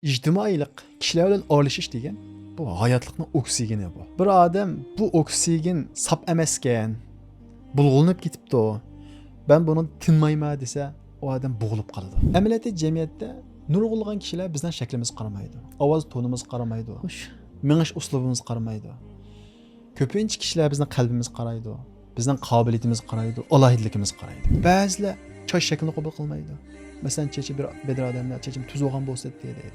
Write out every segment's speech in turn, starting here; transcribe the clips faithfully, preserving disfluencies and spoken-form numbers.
ئىجتىمائىيلىق، كىشىلەر بىلەن ئارىلىشىش دېگەن، بۇ ھاياتلىقنىڭ ئوكسىگېنى بۇ. بىر ئادەم بۇ ئوكسىگېن ساپ ئەمەسكەن، بۇلغىنىپ كېتىپتۇ، مەن بۇنى تىنمايمەن دېسە، ئۇ ئادەم بوغۇلۇپ قالىدۇ. ئەمەلىيەتتە جەمئىيەتتە نۇرغۇنلىغان كىشىلەر بىزنىڭ شەكلىمىزگە قارىمايدۇ، ئاۋاز تونىمىزغا قارىمايدۇ، مېڭىش ئۇسلۇبىمىزغا قارىمايدۇ. كۆپىنچە كىشىلەر بىزنىڭ قەلبىمىزگە قارايدۇ، بىزنىڭ قابىلىيىتىمىزگە قارايدۇ، ئالاھىدىلىكىمىزگە قارايدۇ. بەزىلەر چاچ شەكلىنى قوبۇل قىلمايدۇ. مەسىلەن، چېچى بىر، بىر ئادەملەر چېچىم تۈز بولغان بولسا دەيدۇ.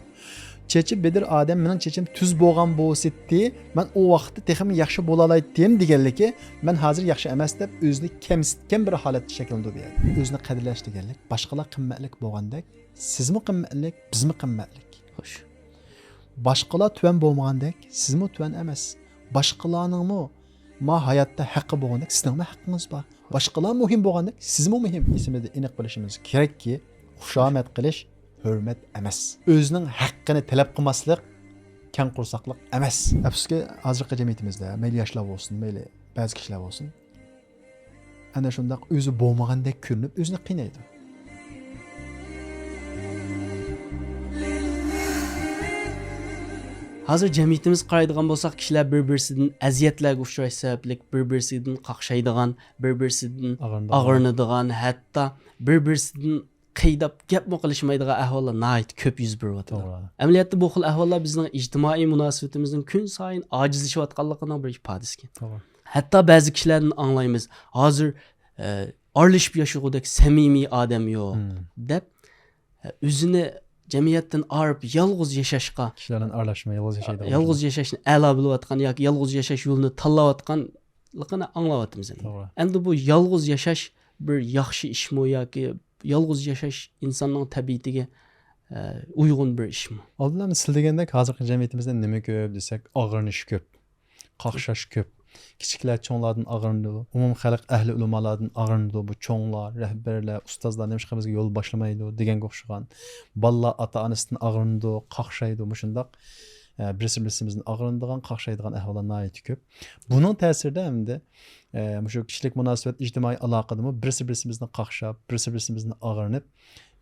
چېچى بىر ئادەم مېنىڭ چېچىم تۈز بولغان بولسىتى، مەن ئۇ ۋاقىتتا تېخىمۇ ياخشى بولالايتتىم دېگەنلىكى، مەن ھازىر ياخشى ئەمەس دەپ ئۆزىنى كەمسىتكەن بىر ھالەتتە شەكىللىنىدۇ بۇ يەردە. ئۆزىنى قەدىرلەش دېگەنلىك، باشقىلار قىممەتلىك بولغاندەك، سىزمۇ قىممەتلىك، بىزمۇ قىممەتلىك. خوش. باشقىلار تۆۋەن بولمىغاندەك، سىزمۇ تۆۋەن ئەمەس. باشقىلارنىڭمۇ ما ھاياتتا ھەققى بولغاندەك، سىزنىڭمۇ ھەققىڭىز بار. باشقىلار مۇھىم بولغاندەك، سىزمۇ مۇھىم. ئېسىمىزدە ئېنىق بىلىشىمىز كېرەككى، خۇشامەت قىلىش ھۆرمەت ئەمەس. ئۆزىنىڭ ھەققىنى تەلەپ قىلماسلىق كەڭ قورساقلىق ئەمەس. ئەپسۇسكى، ھازىرقى جەمئىيىتىمىزدە مەيلى ياشلار بولسۇن، مەيلى بەزى كىشىلەر بولسۇن، ئەنە شۇنداق ئۆزى بولمىغاندەك كۆرۈنۈپ، ئۆزىنى قىينايدۇ. ھازىر جەمئىيىتىمىزگە قارايدىغان بولساق، كىشىلەر بىر-بىرسىدىن ئەزىيەتلەرگە ئۇچراش سەۋەبلىك، بىر-بىرسىدىن قاقشايدىغان، بىر-بىرسىدىن ئاغرىنىدىغان. ئاغرىنىدىغان، ھەتتا بىر-بىرسىدىن قىيداپ گەپمۇ قىلىشمايدىغان ئەھۋاللار ناھايىتى كۆپ يۈز بېرىۋاتىدۇ. توغرا. ئەمەلىيەتتە بۇ خىل ئەھۋاللار بىزنىڭ ئىجتىمائىي مۇناسىۋىتىمىزنىڭ كۈن سايىن ئاجىزلىشىۋاتقانلىقىنىڭ بىر ئىپادىسىكەن. توغرا. ھەتتا بەزى كىشىلەردىن ئاڭلايمىز، ھازىر، ئە، ئارىلىشىپ ياشىغۇدەك سەمىمىي ئادەم يوق، مم. دەپ، ئە، ئۆزىنى جەمئىيەتتىن ئايرىپ يالغۇز ياشاشقا، كىشىلەر بىلەن ئارىلاشماي يالغۇز ياشايدىغان يالغۇز ياشاشنى ئەلا بىلىۋاتقان ياكى يالغۇز ياشاش يولىنى تاللاۋاتقانلىقىنى ئاڭلاۋاتىمىز ئەمدى. توغرا. ئەمدى بۇ يالغۇز ياشاش بىر ياخشى ئىشمۇ ياكى يالغۇز ياشاش ئىنساننىڭ تەبىئىتىگە، ئە، ئۇيغۇن بىر ئىشمۇ؟ ئالدىن ئەمدى سىز دېگەندەك ھازىرقى جەمئىيىتىمىزدە نېمە كۆپ دېسەك، ئاغرىنىش كۆپ. قاقشاش كۆپ. كىچىكلەر چوڭلاردىن ئاغرىنىدۇ. ئومۇم خەلق ئەھلى ئۆلىمالاردىن ئاغرىنىدۇ. بۇ چوڭلار، رەھبەرلەر، ئۇستازلار نېمىشقا بىزگە يول باشلىمايدۇ دېگەنگە ئوخشىغان. بالىلار ئاتا-ئانىسىدىن ئاغرىنىدۇ، قاقشايدۇ. مۇشۇنداق، ئە، بىرسى بىرسىمىزدىن ئاغرىنىدىغان، قاقشايدىغان ئەھۋاللار ناھايىتى كۆپ. بۇنىڭ تەسىرىدە ئەمدى، ئە، مۇشۇ كىشىلىك مۇناسىۋەت، ئىجتىمائىي ئالاقىدىمۇ بىرسى بىرسىمىزدىن قاقشاپ، بىرسى بىرسىمىزدىن ئاغرىنىپ،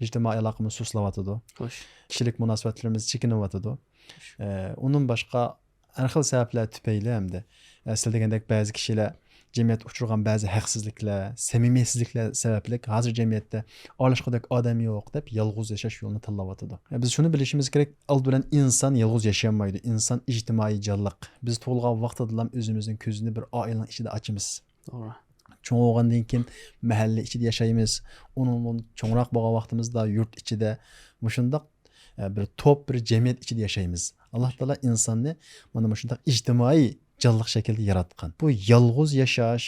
ئىجتىمائىي ئالاقىمىز سۇسلاۋاتىدۇ. خوش. كىشىلىك مۇناسىۋەتلىرىمىز چېكىنىۋاتىدۇ. خوش. ئە، ئۇنىڭ باشقا ھەر خىل سەۋەبلەر تۈپەيلى ھەمدە، ئە، سىز دېگەندەك بەزى كىشىلەر جەمئىيەتتە ئۇچرىغان بەزى ھەقسىزلىكلەر، سەمىمىيەتسىزلىكلەر سەۋەبلىك ھازىر جەمئىيەتتە ئارىلاشقۇدەك ئادەم يوق دەپ يالغۇز ياشاش يولىنى تاللاۋاتىدۇ. ئە، بىز شۇنى بىلىشىمىز كېرەك، ئالدى بىلەن ئىنسان يالغۇز ياشىيالمايدۇ. ئىنسان ئىجتىمائىي جانلىق. بىز تۇغۇلغان ۋاقتىدىلا ئۆزىمىزنىڭ كۆزىنى بىر ئائىلىنىڭ ئىچىدە ئاچىمىز. توغرا. چوڭ بولغاندىن كېيىن مەھەللە ئىچىدە ياشايمىز. ئۇنىڭدىن چوڭراق بولغان ۋاقتىمىزدا يۇرت ئىچىدە مۇشۇنداق، ئە، بىر توپ، بىر جەمئىيەت ئىچىدە ياشايمىز. ئاللا تائالا ئىنساننى مانا مۇشۇنداق ئىجتىمائىي جانلىق شەكىلدە ياراتقان. بۇ يالغۇز ياشاش،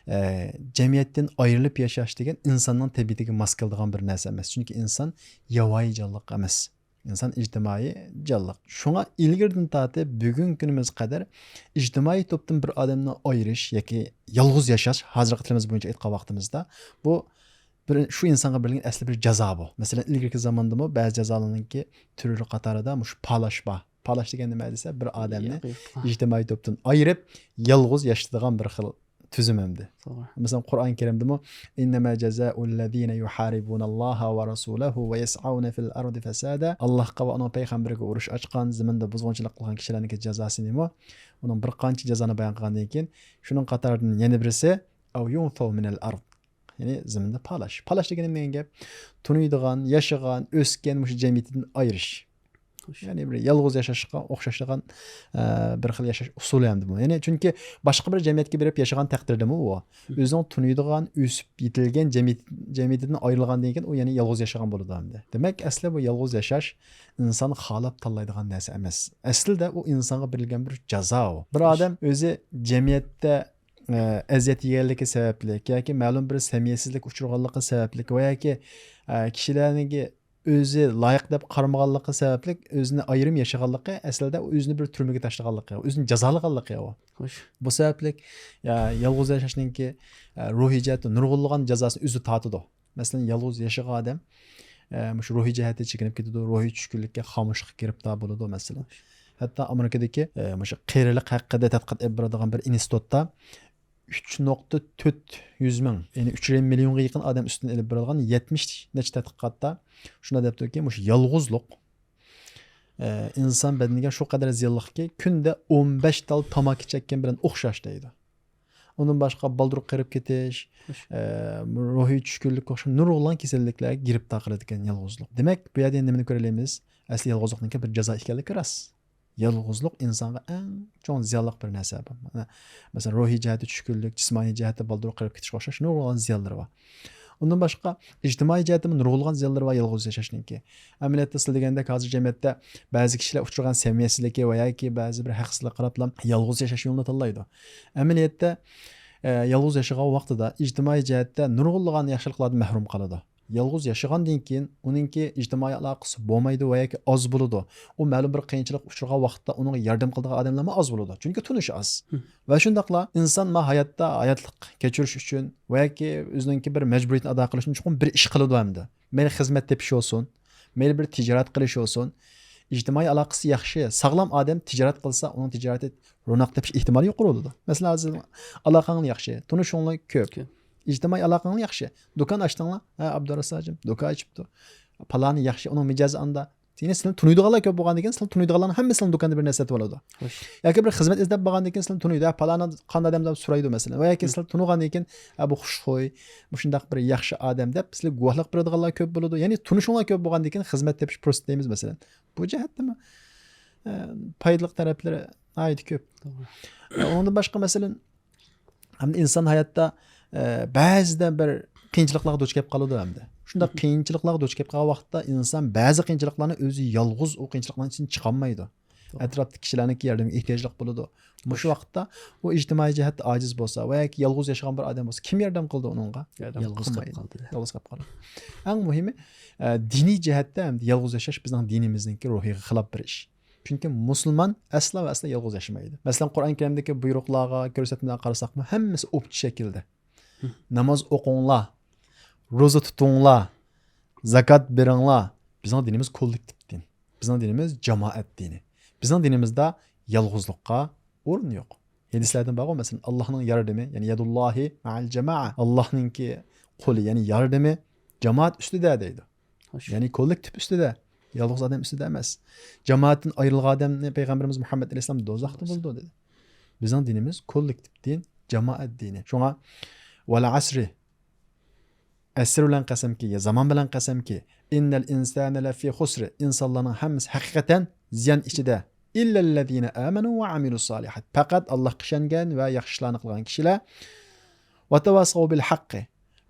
ئە، جەمئىيەتتىن ئايرىلىپ ياشاش دېگەن ئىنساننىڭ تەبىئىتىگە ماس كېلىدىغان بىر نەرسە ئەمەس. چۈنكى ئىنسان ياۋايى جانلىق ئەمەس. ئىنسان ئىجتىمائىي جانلىق. شۇڭا ئىلگىرىدىن تارتىپ بۈگۈنكى كۈنىمىزگە قەدەر ئىجتىمائىي توپتىن بىر ئادەمنى ئايرىش ياكى يالغۇز ياشاش، ھازىرقى تىلىمىز بويىچە ئېيتقان ۋاقتىمىزدا، بۇ بىر، شۇ ئىنسانغا بېرىلگەن ئەسلى بىر جازا بۇ. مەسىلەن، ئىلگىرىكى زاماندىمۇ بەزى جازالارنىڭكى تۈرلىرى قاتارىدا مۇشۇ پالاش بار. پالاش دېگەن نېمە دېسە، بىر ئادەمنى ياق، ياق. ئىجتىمائىي توپتىن ئايرىپ، يالغۇز ياشىتىدىغان بىر خىل تۈزۈم ئەمدى. توغرا. مەسىلەن، قۇرئان كەرىمدىمۇ، «إنما جزاء الذين يحاربون الله ورسوله ويسعون في الأرض فسادا.» ئاللاھقا ۋە ئۇنىڭ پەيغەمبىرىگە ئۇرۇش ئاچقان، زېمىندا بۇزغۇنچىلىق قىلغان كىشىلەرنىڭكى جازاسى نېمە؟ ئۇنىڭ بىر قانچە جازانى بايان قىلغاندىن كېيىن، شۇنىڭ قاتارىدىن يەنە بىرسى، «أو ينفوا من الأرض.» يەنى زېمىندا پالاش. پالاش دېگىنى نېمە دېگەن گەپ؟ تونۇيدىغان، ياشىغان، ئۆسكەن مۇشۇ جەمئىيىتىدىن ئايرىش. خوش. يەنى بىر يالغۇز ياشاشقا ئوخشاشلىغان، ئە، بىر خىل ياشاش ئۇسۇلى ئەمدى بۇ. يەنى چۈنكى باشقا بىر جەمئىيەتكە بېرىپ ياشىغان تەقدىردىمۇ ئۇ، مم. ئۆزىنىڭ تونۇيدىغان، ئۆسۈپ يېتىلگەن جەمئىيەت، جەمئىيىتىدىن ئايرىلغاندىن كېيىن ئۇ يەنە يالغۇز ياشىغان بولىدۇ ئەمدى. دېمەك، ئەسلى بۇ يالغۇز ياشاش ئىنسان خالاپ تاللايدىغان نەرسە ئەمەس. ئەسلىدە ئۇ ئىنسانغا بېرىلگەن بىر جازا ئۇ. بىر خوش. ئادەم ئۆزى جەمئىيەتتە، ئە، ئەزىيەت يېگەنلىكى سەۋەبلىك ياكى مەلۇم بىر سەمىمىيەتسىزلىك ئۇچرىغانلىقى سەۋەبلىك ۋە ياكى، ئە، كىشىلەرنىڭكى ئۆزى لايىق دەپ قارىمىغانلىقى سەۋەبلىك ئۆزىنى ئايرىم ياشىغانلىقى، ئەسلىدە ئۇ ئۆزىنى بىر تۈرمىگە تاشلىغانلىقى، ئۆزىنى جازالىغانلىقى ئۇ. خوش. بۇ سەۋەبلىك، يا، يالغۇز ياشاشنىڭكى، ئە، روھىي جەھەتتىن نۇرغۇنلىغان جازاسىنى ئۆزى تارتىدۇ. مەسىلەن، يالغۇز ياشىغان ئادەم، ئە، مۇشۇ روھىي جەھەتتە چېكىنىپ كېتىدۇ، روھىي چۈشكۈنلۈككە، خامۇشلۇققا گىرىپتار بولىدۇ، مەسىلەن. خوش. ھەتتا ئامېرىكىدىكى، ئە، مۇشۇ قېرىلىق ھەققىدە تەتقىقات ئېلىپ بېرىدىغان بىر ئىنستىتۇتتا ئۈچ نۇقتا تۆت يۈز مىڭ، يەنى ئۈچ يېرىم مىليونغا يېقىن ئادەم ئۈستىدىن ئېلىپ بېرىلغان يەتمىش نەچچە تەتقىقاتتا شۇنداق دەپتۇكى، مۇشۇ يالغۇزلۇق ئە، ئىنسان بەدىنىگە شۇ قەدەر زىيانلىقكى، كۈندە ئون بەش تال تاماكا چەككەن بىلەن ئوخشاش دەيدۇ. ئۇندىن باشقا بالدۇر قېرىپ كېتىش، ئە، روھىي چۈشكۈنلۈككە ئوخشاش نۇرغۇنلىغان كېسەللىكلەرگە گىرىپتار قىلىدىكەن يالغۇزلۇق. دېمەك، بۇ يەردە نېمىنى كۆرەلەيمىز؟ ئەسلى يالغۇزلۇقنىڭكى بىر جازا ئىكەنلىكى راست. يالغۇزلۇق ئىنسانغا ئەڭ چوڭ زىيانلىق بىر نەرسە بۇ. مانا، مەسىلەن، روھىي جەھەتتە چۈشكۈنلۈك، جىسمانىي جەھەتتە بالدۇر قېرىپ كېتىشكە ئوخشاش نۇرغۇنلىغان زىيانلىرى بار. ئۇندىن باشقا، ئىجتىمائىي جەھەتتىمۇ نۇرغۇنلىغان زىيانلىرى بار يالغۇز ياشاشنىڭكى. ئەمەلىيەتتە، سىز دېگەندەك، ھازىر جەمئىيەتتە بەزى كىشىلەر ئۇچرىغان سەمىمىيەتسىزلىككە ۋە ياكى بەزى بىر ھەقسىزلىككە قاراپلا يالغۇز ياشاش يولىنى تاللايدۇ. ئەمەلىيەتتە، ئە، يالغۇز ياشىغان ۋاقتىدا ئىجتىمائىي جەھەتتە نۇرغۇنلىغان ياخشىلىقلاردىن مەھرۇم قالىدۇ. يالغۇز ياشىغاندىن كېيىن ئۇنىڭكى ئىجتىمائىي ئالاقىسى بولمايدۇ ۋە ياكى ئاز بولىدۇ. ئۇ مەلۇم بىر قىيىنچىلىققا ئۇچرىغان ۋاقىتتا ئۇنىڭغا ياردەم قىلىدىغان ئادەملەرمۇ ئاز بولىدۇ. چۈنكى تونۇشى ئاز. ۋە شۇنداقلا ئىنسان ما ھاياتتا ھاياتلىق كەچۈرۈش ئۈچۈن ۋە ياكى ئۆزىنىڭكى بىر مەجبۇرىيىتىنى ئادا قىلىش ئۈچۈن چوقۇم بىر ئىش قىلىدۇ ئەمدى. مەيلى خىزمەت تېپىش بولسۇن، مەيلى بىر تىجارەت قىلىش بولسۇن. ئىجتىمائىي ئالاقىسى ياخشى، ساغلام ئادەم تىجارەت قىلسا، ئۇنىڭ تىجارىتى روناق تېپىش ئېھتىمالى يۇقىرى بولىدۇ. مەسىلەن، ھازىر ئالاقەڭلار ياخشى، تونۇشۇڭلار كۆپ. كۆپ. ئىجتىمائىي ئالاقەڭلار ياخشى. دۇكان ئاچتىڭلار؟ ھە، ئابدۇراسۇل ھاجىم دۇكان ئېچىپتۇ. پالانى ياخشى، ئۇنىڭ مىجەزى ئاندا. يەنى سىلەرنى تونۇيدىغانلار كۆپ بولغاندىن كېيىن، سىلەرنى تونۇيدىغانلارنىڭ ھەممىسى سىلەرنىڭ دۇكاندىن بىر نەرسە سېتىپ ئالىدۇ. خوش. ياكى بىر خىزمەت ئىزدەپ بارغاندىن كېيىن سىلەرنى تونۇيدۇ. ھە، پالانى قانداق ئادەم دەپ سورايدۇ، مەسىلەن. ۋە ياكى سىلەر تونۇغاندىن كېيىن، ھە، بۇ خۇشخۇي، مۇشۇنداق بىر ياخشى ئادەم دەپ سىلەرگە گۇۋاھلىق بېرىدىغانلار كۆپ بولىدۇ. يەنى تونۇشۇڭلار كۆپ بولغاندىن كېيىن خىزمەت تېپىش پۇرسىتى دەيمىز، مەسىلەن. بۇ جەھەتتىمۇ، ئە، پايدىلىق تەرەپلىرى ناھايىتى كۆپ. توغرا. ئە، ئۇنىڭدىن باشقا، مەسىلەن، ئەمدى ئىنسان ھاياتتا، ئە، بەزىدە بىر قىيىنچىلىقلارغا دۇچ كەپ قالىدۇ ئەمدى. شۇنداق قىيىنچىلىقلارغا دۇچ كەپ قالغان ۋاقىتتا ئىنسان بەزى قىيىنچىلىقلارنى ئۆزى يالغۇز ئۇ قىيىنچىلىقلارنىڭ ئىچىدىن چىقالمايدۇ. توغرا. ئەتراپتىكى كىشىلەرنىڭكى ياردىمىگە ئېھتىياجلىق بولىدۇ. مۇشۇ ۋاقىتتا ئۇ ئىجتىمائىي جەھەتتە ئاجىز بولسا ۋە ياكى يالغۇز ياشىغان بىر ئادەم بولسا، كىم ياردەم قىلىدۇ ئۇنىڭغا؟ ياردەم يالغۇز قىلمايدۇ. قېلىپ قالدى. يالغۇز قېلىپ قالىدۇ. ئەڭ مۇھىمى، ئە، دىنىي جەھەتتە ئەمدى يالغۇز ياشاش بىزنىڭ دىنىمىزنىڭكى روھىغا خىلاپ بىر ئىش. چۈنكى مۇسۇلمان ئەسلا ۋە ئەسلا يالغۇز ياشىمايدۇ. مەسىلەن، قۇرئان كەرىمدىكى بۇيرۇقلارغا، كۆرسەتمىلەرگە قارىساقمۇ، ھەممىسى ئوپچە شەكىلدە. ناماز ئوقۇڭلار، روزا تۇتۇڭلار، زاكات بېرىڭلار. بىزنىڭ دىنىمىز كوللېكتىپ دىن. بىزنىڭ دىنىمىز جامائەت دىنى. بىزنىڭ دىنىمىزدا يالغۇزلۇققا ئورۇن يوق. ھەدىسلەردىن بارغۇ، مەسىلەن، ئاللاھنىڭ ياردىمى، يەنى يەدۇللاھى مەئەل جامائە. ئاللاھنىڭكى قولى، يەنى ياردىمى جامائەت ئۈستىدە دەيدۇ. خوش. يەنى كوللېكتىپ ئۈستىدە، يالغۇز ئادەم ئۈستىدە ئەمەس. جامائەتتىن ئايرىلغان ئادەمنى پەيغەمبىرىمىز مۇھەممەد ئەلەيھىسسالام دوزاختا بولىدۇ دېدى. بىزنىڭ دىنىمىز كوللېكتىپ دىن، جامائەت دىنى. شۇڭا ۋەل ئەسرى، ئەسىر بىلەن قەسەمكى، يا زامان بىلەن قەسەمكى، ئىننەل ئىنسانە لەفى خۇسر، ئىنسانلارنىڭ ھەممىسى ھەقىقەتەن زىيان ئىچىدە. ئىللەللەزىنە ئامەنۇ ۋە ئامىلۇس سالىھات، پەقەت ئاللاھقا ئىشەنگەن ۋە ياخشى ئىشلارنى قىلغان كىشىلەر، ۋە تەۋاسەۋ بىل ھەققى،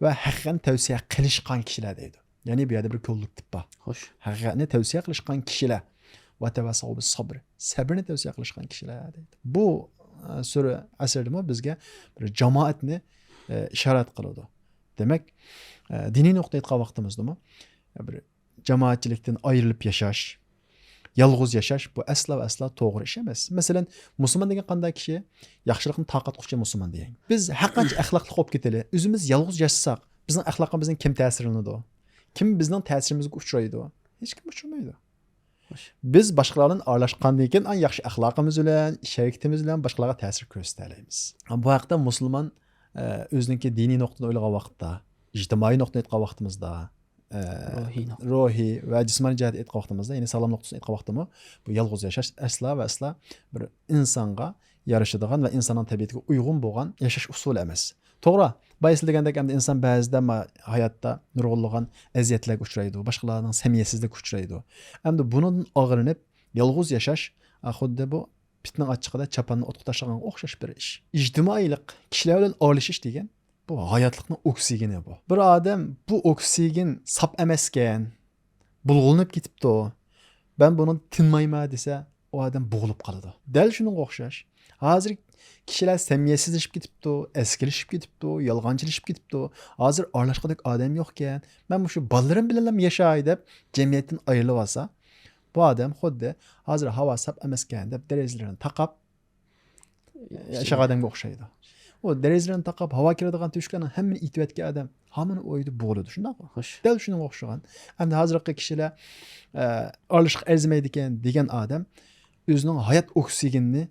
ۋە ھەقىقەتنى تەۋسىيە قىلىشقان كىشىلەر دەيدۇ. يەنى بۇ يەردە بىر كوللېكتىپ بار. خوش. ھەقىقەتنى تەۋسىيە قىلىشقان كىشىلەر. ۋە تەۋاسەۋ بىس سەبر. سەبرنى تەۋسىيە قىلىشقان كىشىلەر دەيدۇ. بۇ، ئە، سۈرە ئەسىردىمۇ بىزگە بىر جامائەتنى، ئە، ئىشارەت قىلىدۇ. دېمەك، ئە، دىنىي نۇقتىدىن ئېيتقان ۋاقتىمىزدىمۇ، ئە، بىر جامائەتچىلىكتىن ئايرىلىپ ياشاش، يالغۇز ياشاش، بۇ ئەسلا ۋە ئەسلا توغرا ئىش ئەمەس. مەسىلەن، مۇسۇلمان دېگەن قانداق كىشى؟ ياخشىلىقنى تارقاتقۇچى مۇسۇلمان دېگەن. بىز ھەر قانچە ئەخلاقلىق بولۇپ كېتەيلى، ئۆزىمىز يالغۇز ياشىساق، بىزنىڭ ئەخلاقىمىزدىن كىم تەسىرلىنىدۇ؟ كىم بىزنىڭ تەسىرىمىزگە ئۇچرايدۇ؟ ھېچكىم ئۇچرىمايدۇ. خوش. بىز باشقىلار بىلەن ئارىلاشقاندىن كېيىن، ئەڭ ياخشى ئەخلاقىمىز بىلەن، ئىش ھەرىكىتىمىز بىلەن باشقىلارغا تەسىر كۆرسىتەلەيمىز. بۇ ھەقتە مۇسۇلمان، ئە، ئۆزىنىڭكى دىنىي نۇقتىدىن ئويلىغان ۋاقىتتا، ئىجتىمائىي نۇقتىدىن ئېيتقان ۋاقتىمىزدا، ئە، روھىي نۇقتا. روھىي ۋە جىسمانىي جەھەتتىن ئېيتقان ۋاقتىمىزدا، يەنى ساغلام نۇقتىسىدىن ئېيتقان ۋاقتىمۇ، بۇ يالغۇز ياشاش ئەسلا ۋە ئەسلا بىر ئىنسانغا يارىشىدىغان ۋە ئىنساننىڭ تەبىئىتىگە ئۇيغۇن بولغان ياشاش ئۇسۇلى ئەمەس. توغرا، بايا سىز دېگەندەك، ئەمدى ئىنسان بەزىدە ما-، ھاياتتا نۇرغۇنلىغان ئەزىيەتلەرگە ئۇچرايدۇ، باشقىلارنىڭ سەمىيەتسىزلىكىگە ئۇچرايدۇ. ئەمدى بۇنىڭدىن ئاغرىنىپ، يالغۇز ياشاش، ئا، خۇددى بۇ پىتنىڭ ئاچچىقىدا چاپاننى ئوتقا تاشلىغانغا ئوخشاش بىر ئىش. ئىجتىمائىيلىق، كىشىلەر بىلەن ئارىلىشىش دېگەن، بۇ ھاياتلىقنىڭ ئوكسىگېنى بۇ. بىر ئادەم بۇ ئوكسىگېن ساپ ئەمەسكەن، بۇلغىلىنىپ كېتىپتۇ، مەن بۇنى تىنمايمەن دېسە، ئۇ ئادەم بوغۇلۇپ قالىدۇ. دەل شۇنىڭغا ئوخشاش. ھازىر كىشىلەر سەمىيەسىزلىشىپ كېتىپتۇ، ئەسكىلىشىپ كېتىپتۇ، يالغانچىلىشىپ كېتىپتۇ. ھازىر ئارىلاشقۇدەك ئادەم يوقكەن. مەن مۇشۇ بالىلىرىم بىلەنلا ياشاي دەپ جەمئىيەتتىن ئايرىلىۋالسا، بۇ ئادەم خۇددى ھازىر ھاۋا ساپ ئەمەسكەن دەپ دېرىزىلىرىنى تاقاپ ياشىغان ئادەمگە ئوخشايدۇ. ئۇ دېرىزىلىرىنى تاقاپ، ھاۋا كىرىدىغان تۆشۈكلەرنىڭ ھەممىنى ئېتىۋەتكەن ئادەم ھامان ئويدا بوغۇلىدۇ، شۇنداقمۇ؟ خوش. دەل شۇنىڭغا ئوخشىغان. ئەمدى ھازىرقى كىشىلەر، ئە، ئارىلىشىشقا ئەرزىمەيدىكەن دېگەن ئادەم ئۆزىنىڭ ھايات ئوكسىگېنىنى،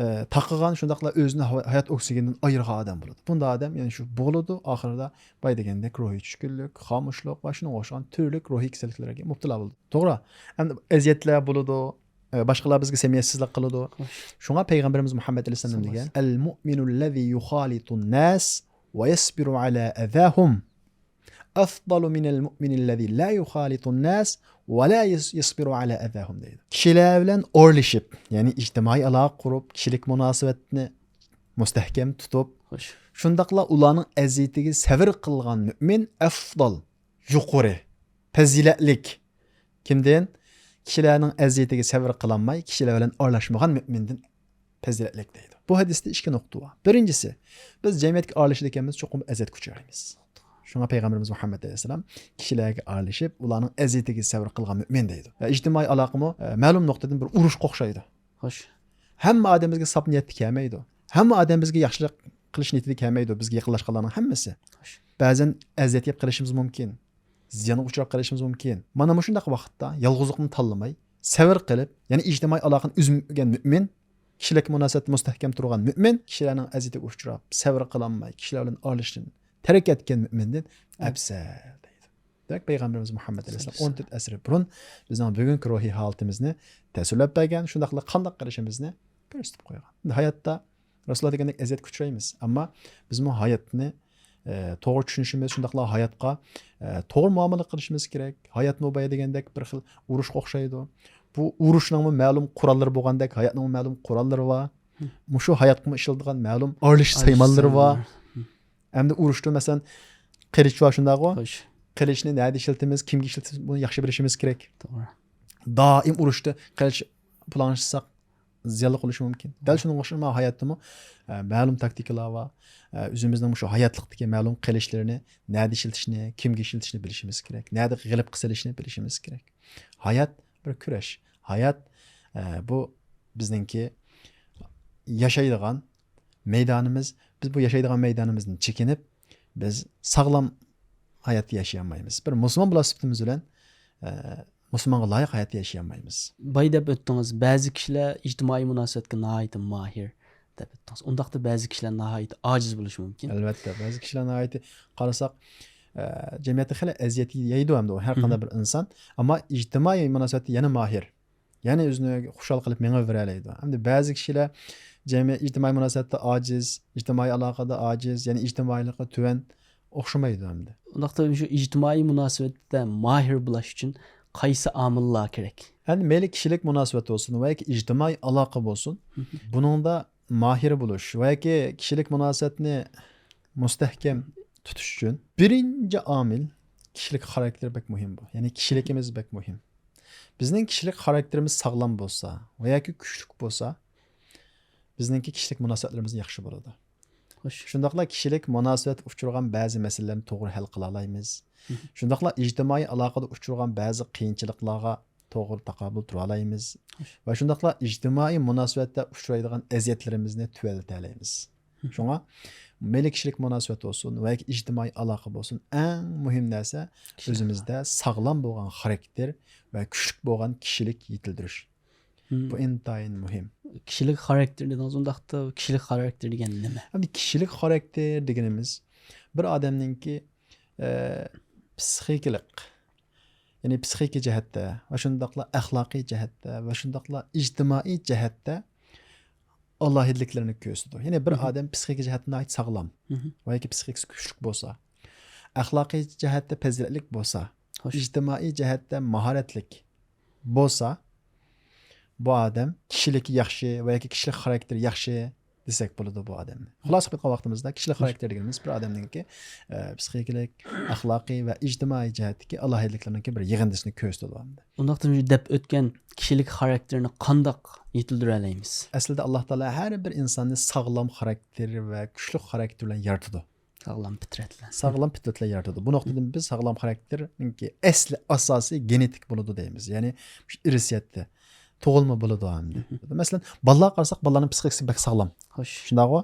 ئە، تاقىغان، شۇنداقلا ئۆزىنى ھايات ئوكسىگېنىدىن ئايرىغان ئادەم بولىدۇ. بۇنداق ئادەم يەنە شۇ بولىدۇ، ئاخىرىدا باي دېگەندەك روھىي چۈشكۈنلۈك، خامۇشلۇق ۋە شۇنىڭغا ئوخشىغان تۈرلۈك روھىي كېسەللىكلەرگە مۇپتىلا بولىدۇ. توغرا. ئەمدى ئەزىيەتلەر بولىدۇ، ئە، باشقىلار بىزگە سەمىمىيەتسىزلىك قىلىدۇ. شۇڭا پەيغەمبىرىمىز مۇھەممەد ئەلەيھىسسالام دېگەن، «المؤمن الذي يخالط الناس ويصبر على أذاهم أفضل من المؤمن الذي لا يخالط الناس ولا يصبر على أذاهم» دەيدۇ. كىشىلەر بىلەن ئارىلىشىپ، يەنى ئىجتىمائىي ئالاقە قۇرۇپ، كىشىلىك مۇناسىۋەتنى مۇستەھكەم تۇتۇپ، شۇنداقلا ئۇلارنىڭ ئەزىيىتىگە سەۋر قىلغان مۆمىن ئەفزال، يۇقىرى، پەزىلەتلىك. كىمدىن؟ كىشىلەرنىڭ ئەزىيىتىگە سەۋر قىلالماي، كىشىلەر بىلەن ئارىلاشمىغان مۆمىندىن پەزىلەتلىك دەيدۇ. بۇ ھەدىستە ئىككى نۇقتا بار. بىرىنچىسى، بىز جەمئىيەتكە ئارىلىشىدىكەنمىز، چوقۇم ئەزىيەتكە ئۇچرايمىز. شۇڭا پەيغەمبىرىمىز مۇھەممەد ئەلەيھىسسالام كىشىلەرگە ئارىلىشىپ، ئۇلارنىڭ ئەزىيىتىگە سەۋر قىلغان مۆمىن دەيدۇ. ئىجتىمائىي ئالاقىمۇ، ئە، مەلۇم نۇقتىدىن بىر ئۇرۇشقا ئوخشايدۇ. خوش. ھەممە ئادەم بىزگە ساپ نىيەتتە كەلمەيدۇ. ھەممە ئادەم بىزگە ياخشىلىق قىلىش نىيىتىدە كەلمەيدۇ، بىزگە يېقىنلاشقانلارنىڭ ھەممىسى. بەزەن ئەزىيەت يەپ قېلىشىمىز مۇمكىن. زىيانغا ئۇچراپ قېلىشىمىز مۇمكىن. مانا مۇشۇنداق ۋاقىتتا يالغۇزلۇقنى تاللىماي، سەۋر قىلىپ، يەنى ئىجتىمائىي ئالاقىنى ئۈزمىگەن مۆمىن، كىشىلىك مۇناسىۋەتتە مۇستەھكەم تۇرغان مۆمىن، كىشىلەرنىڭ ئەزىيىتىگە ئۇچراپ، سەۋر قىلالماي، كىشىلەر بىلەن ئارىلىشىشنى تەرك ئەتكەن مۆمىندىن ئەپسەل دەيدۇ. دېمەك، پەيغەمبىرىمىز مۇھەممەد ئەلەيھىسسالام ئون تۆت ئەسىر بۇرۇن بىزنىڭ بۈگۈنكى روھىي ھالىتىمىزنى تەسۋىرلەپ بەرگەن، شۇنداقلا قانداق قىلىشىمىزنى كۆرسىتىپ قويغان. ھاياتتا رەسۇلۇللا دېگەندەك ئەزىيەتكە ئۇچرايمىز، ئەمما بىزمۇ ھاياتنى، ئە، توغرا چۈشىنىشىمىز، شۇنداقلا ھاياتقا، ئە، توغرا مۇئامىلە قىلىشىمىز كېرەك. ھاياتمۇ بايا دېگەندەك بىر خىل ئۇرۇشقا ئوخشايدۇ. بۇ ئۇرۇشنىڭمۇ مەلۇم قوراللىرى بولغاندەك، ھاياتنىڭمۇ مەلۇم قوراللىرى بار. مۇشۇ ھاياتقىمۇ ئىشلىتىدىغان مەلۇم ئارىلىشىش سايمانلىرى بار. ئەمدى ئۇرۇشتا، مەسىلەن، قىلىچ بار، شۇنداقغۇ؟ خوش. قىلىچنى نەدە ئىشلىتىمىز، كىمگە ئىشلىتىمىز، بۇنى ياخشى بىلىشىمىز كېرەك. توغرا. دائىم ئۇرۇشتا قىلىچ پۇلانلىشساق، زىيانلىق بولۇشى مۇمكىن. دەل شۇنىڭغا ئوخشاش ھاياتتىمۇ، ئە، مەلۇم تاكتىكىلار بار. ئە، ئۆزىمىزنىڭ مۇشۇ ھاياتلىقتىكى مەلۇم قىلىچلىرىنى نەدە ئىشلىتىشنى، كىمگە ئىشلىتىشنى بىلىشىمىز كېرەك. نەدە غىلىپ قىلىشنى بىلىشىمىز كېرەك. ھايات بىر كۈرەش. ھايات، ئە، بۇ بىزنىڭكى ياشايدىغان مەيدانىمىز. بىز بۇ ياشايدىغان مەيدانىمىزدىن چېكىنىپ، بىز ساغلام ھايات ياشىيالمايمىز. بىر مۇسۇلمان بولۇش سۈپىتىمىز بىلەن، ئە، مۇسۇلمانغا لايىق ھايات ياشىيالمايمىز. باي دەپ ئۆتتىڭىز، بەزى كىشىلەر ئىجتىمائىي مۇناسىۋەتكە ناھايىتى ماھىر دەپ ئۆتتىڭىز. ئۇنداقتا بەزى كىشىلەر ناھايىتى ئاجىز بولۇشى مۇمكىن. ئەلۋەتتە، بەزى كىشىلەر ناھايىتى قارىساق، ئە، جەمئىيەتتە خېلى ئەزىيەت يەيدۇ ئەمدى ئۇ ھەر قانداق بىر ئىنسان. ئەمما ئىجتىمائىي مۇناسىۋەتتە يەنە ماھىر. يەنى ئۆزىنى خۇشال قىلىپ مېڭىۋېرەلەيدۇ. ئەمدى بەزى كىشىلەر جەمئىي ئىجتىمائىي مۇناسىۋەتتە ئاجىز، ئىجتىمائىي ئالاقىدا ئاجىز، يەنى ئىجتىمائىيلىقى تۆۋەن ئوخشىمايدۇ ئەمدى. ئۇنداقتا شۇ ئىجتىمائىي مۇناسىۋەتتە ماھىر بولاش ئۈچۈن قايسى ئامىللار كېرەك؟ ئەمدى مەيلى كىشىلىك مۇناسىۋەت بولسۇن ۋە ياكى ئىجتىمائىي ئالاقە بولسۇن، بۇنىڭدا ماھىر بولۇش ۋە ياكى كىشىلىك مۇناسىۋەتنى مۇستەھكەم تۇتۇش ئۈچۈن بىرىنچى ئامىل كىشىلىك خاراكتېر بەك مۇھىم بۇ. يەنى كىشىلىكىمىز بەك مۇھىم. بىزنىڭ كىشىلىك خاراكتېرىمىز ساغلام بولسا ۋە ياكى كۈچلۈك بولسا، بىزنىڭكى كىشىلىك مۇناسىۋەتلىرىمىز ياخشى بولىدۇ. خوش. شۇنداقلا كىشىلىك مۇناسىۋەتتە ئۇچرىغان بەزى مەسىلىلەرنى توغرا ھەل قىلالايمىز. شۇنداقلا ئىجتىمائىي ئالاقىدە ئۇچرىغان بەزى قىيىنچىلىقلارغا توغرا تاقابىل تۇرالايمىز. ۋە شۇنداقلا ئىجتىمائىي مۇناسىۋەتتە ئۇچرايدىغان ئەزىيەتلىرىمىزنى تۆۋەنلىتەلەيمىز. شۇڭا مەيلى كىشىلىك مۇناسىۋەت بولسۇن ۋە ياكى ئىجتىمائىي ئالاقە بولسۇن، ئەڭ مۇھىم نەرسە ئۆزىمىزدە ساغلام بولغان خاراكتېر ۋە كۈچلۈك بولغان كىشىلىك يېتىلدۈرۈش. بۇ ئىنتايىن مۇھىم. كىشىلىك خاراكتېر دېدىڭىز، ئۇنداقتا كىشىلىك خاراكتېر دېگەن نېمە؟ ئەمدى كىشىلىك خاراكتېر دېگىنىمىز بىر ئادەمنىڭكى، ئە، پسىخىكىلىق، يەنى پسىخىكا جەھەتتە ۋە شۇنداقلا ئەخلاقىي جەھەتتە ۋە شۇنداقلا ئىجتىمائىي جەھەتتە ئالاھىدىلىكلىرىنى كۆرسىتىدۇ. يەنى بىر ئادەم پسىخىكا جەھەتتە ناھايىتى ساغلام ۋە ياكى پسىخىكىسى كۈچلۈك بولسا، ئەخلاقىي جەھەتتە پەزىلەتلىك بولسا، خوش. ئىجتىمائىي جەھەتتە ماھارەتلىك بولسا، بۇ ئادەم كىشىلىكى ياخشى ۋە ياكى كىشىلىك خاراكتېرى ياخشى دېسەك بولىدۇ بۇ ئادەمنى. خۇلاسە قىلىپ ئېيتقان ۋاقتىمىزدا كىشىلىك خاراكتېر دېگىنىمىز بىر ئادەمنىڭكى، ئە، پسىخىكىلىق، ئەخلاقىي ۋە ئىجتىمائىي جەھەتتىكى ئالاھىدىلىكلىرىنىڭكى بىر يىغىندىسىنى كۆرسىتىدۇ ئەمدى. ئۇنداقتا مۇشۇ دەپ ئۆتكەن كىشىلىك خاراكتېرنى قانداق يېتىلدۈرەلەيمىز؟ ئەسلىدە ئاللا تائالا ھەر بىر ئىنساننى ساغلام خاراكتېر ۋە كۈچلۈك خاراكتېر بىلەن يارىتىدۇ. ساغلام پىترەت بىلەن. ساغلام پىترەت بىلەن يارىتىدۇ. بۇ نۇقتىدىن بىز ساغلام خاراكتېرنىڭكى ئەسلى ئاساسى گېنېتىك بولىدۇ دەيمىز. يەنى ئىرسىيەتتە، تۇغۇلما بولىدۇ ئەمدى. مەسىلەن، بالىلارغا قارىساق، بالىلارنىڭ پسىخىكىسى بەك ساغلام. خوش. شۇنداقغۇ؟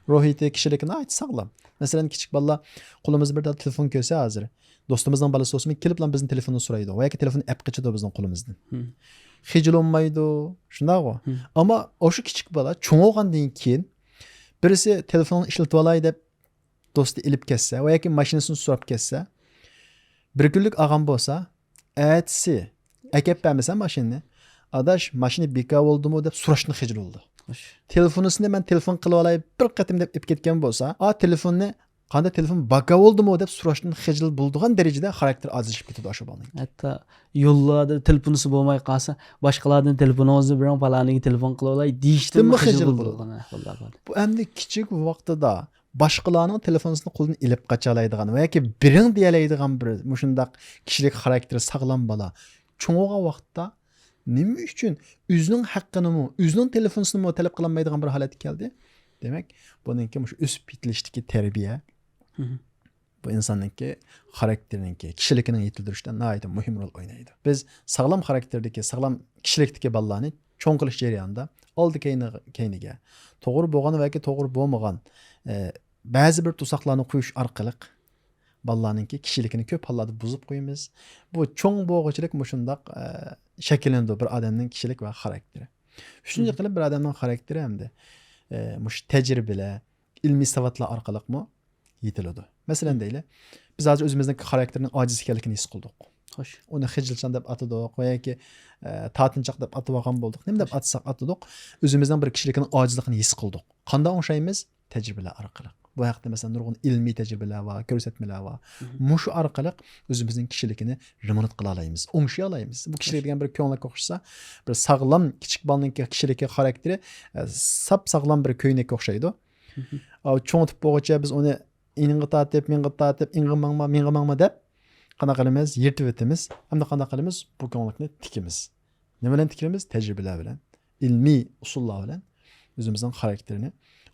روھىيىتى، كىشىلىكى ناھايىتى ساغلام. مەسىلەن، كىچىك بالىلار قولىمىزدا بىر دانە تېلېفون كۆرسە ھازىر، دوستىمىزنىڭ بالىسى بولسىمۇ كېلىپلا بىزنىڭ تېلېفوننى سورايدۇ. ۋە ياكى تېلېفوننى ئەپ قېچىدۇ بىزنىڭ قولىمىزدىن. خىجىللانمايدۇ، شۇنداقغۇ؟ ئەمما ئاشۇ كىچىك بالا چوڭ بولغاندىن كېيىن، بىرسى تېلېفوننى ئىشلىتىۋالاي دەپ دوستى ئېلىپ كەتسە ۋە ياكى ماشىنىسىنى سوراپ كەتسە، بىر كۈنلۈك ئالغان بولسا، ئەتىسى ئەكەپ بەرمىسە ماشىنىنى، ئاداش، ماشىنا بىكار بولدىمۇ دەپ سوراشتىن خىجىل بولىدۇ. تېلېفونىسىنى مەن تېلېفون قىلىۋالاي بىر قېتىم دەپ ئېلىپ كەتكەن بولسا، ئا تېلېفوننى قانداق، تېلېفون بىكار بولدىمۇ دەپ سوراشتىن خىجىل بولىدىغان دەرىجىدە خاراكتېر ئاجىزلىشىپ كېتىدۇ ئاشۇ بالىنىڭ. ھەتتا يوللاردا تېلېفونىسى بولماي قالسا، باشقىلاردىن تېلېفونىڭىزنى بېرىڭ، پالانىگە تېلېفون قىلىۋالاي دېيىشتىنمۇ خىجىل بولىدىغان ئەھۋاللار بار. بۇ ئەمدى كىچىك ۋاقتىدا باشقىلارنىڭ تېلېفونىسىنى قولىدىن ئېلىپ قاچالايدىغان ۋە ياكى بېرىڭ دېيەلەيدىغان بىر مۇشۇنداق كىشىلىك خاراكتېرى ساغلام بالا چوڭ بولغان ۋاقىتتا نېمە ئۈچۈن ئۆزىنىڭ ھەققىنىمۇ، ئۆزىنىڭ تېلېفونىسىنىمۇ تەلەپ قىلالمايدىغان بىر ھالەتكە كەلدى؟ دېمەك، بۇنىڭكى مۇشۇ ئۆسۈپ يېتىلىشتىكى تەربىيە، بۇ ئىنساننىڭكى خاراكتېرىنىڭكى، كىشىلىكىنىڭ يېتىلدۈرۈشتە ناھايىتى مۇھىم رول ئوينايدۇ. بىز ساغلام خاراكتېردىكى، ساغلام كىشىلىكتىكى بالىلارنى چوڭ قىلىش جەريانىدا ئالدى كەينى-، كەينىگە توغرا بولغان ۋە ياكى توغرا بولمىغان، ئە، بەزى بىر توساقلارنى قويۇش ئارقىلىق بالىلارنىڭكى كىشىلىكىنى كۆپ ھاللاردا بۇزۇپ قويىمىز. بۇ چوڭ بولغۇچىلىك مۇشۇنداق، ئە، شەكىللىنىدۇ بىر ئادەمنىڭ كىشىلىك ۋە خاراكتېرى. ئۈچىنچى قېلىپ بىر ئادەمنىڭ خاراكتېرى ئەمدى، ئە، مۇشۇ تەجرىبىلەر، ئىلمىي ساۋاتلار ئارقىلىقمۇ يېتىلىدۇ. مەسىلەن دەيلى، بىز ھازىر ئۆزىمىزنىڭ خاراكتېرىنىڭ ئاجىز ئىكەنلىكىنى ھېس قىلدۇق. خوش. ئۇنى خىجىلچان دەپ ئاتىدۇق ۋە ياكى، ئە، تارتىنچاق دەپ ئاتىۋالغان بولدۇق. نېمە دەپ ئاتىساق ئاتىدۇق، ئۆزىمىزنىڭ بىر كىشىلىكىنىڭ ئاجىزلىقىنى ھېس قىلدۇق. قانداق ئوڭشايمىز؟ تەجرىبىلەر ئارقىلىق. بۇ ھەقتە مەسىلەن نۇرغۇن ئىلمىي تەجرىبىلەر بار، كۆرسەتمىلەر بار. مۇشۇ ئارقىلىق ئۆزىمىزنىڭ كىشىلىكىنى رېمونت قىلالايمىز، ئوڭشىيالايمىز. بۇ كىشىلىك دېگەن بىر كۆڭلەككە ئوخشىسا، بىر ساغلام كىچىك بالىنىڭكى كىشىلىكى، خاراكتېرى، ئە، ساپ ساغلام بىر كۆينەككە ئوخشايدۇ. ئاۋۇ چوڭىتىپ بولغۇچە بىز ئۇنى ئېنىڭغا تارتىپ، مېڭىغا تارتىپ، ئېڭىغا ماڭما، مېڭىغا ماڭما دەپ قانداق قىلىمىز؟ يىرتىۋېتىمىز. ئەمدى قانداق قىلىمىز؟ بۇ كۆڭلەكنى تىكىمىز. نېمە بىلەن تىكىمىز؟ تەجرىبىلەر بىلەن، ئىلمىي ئۇسۇللار بىلەن ئۆزىمىزنىڭ خاراكتېرىنى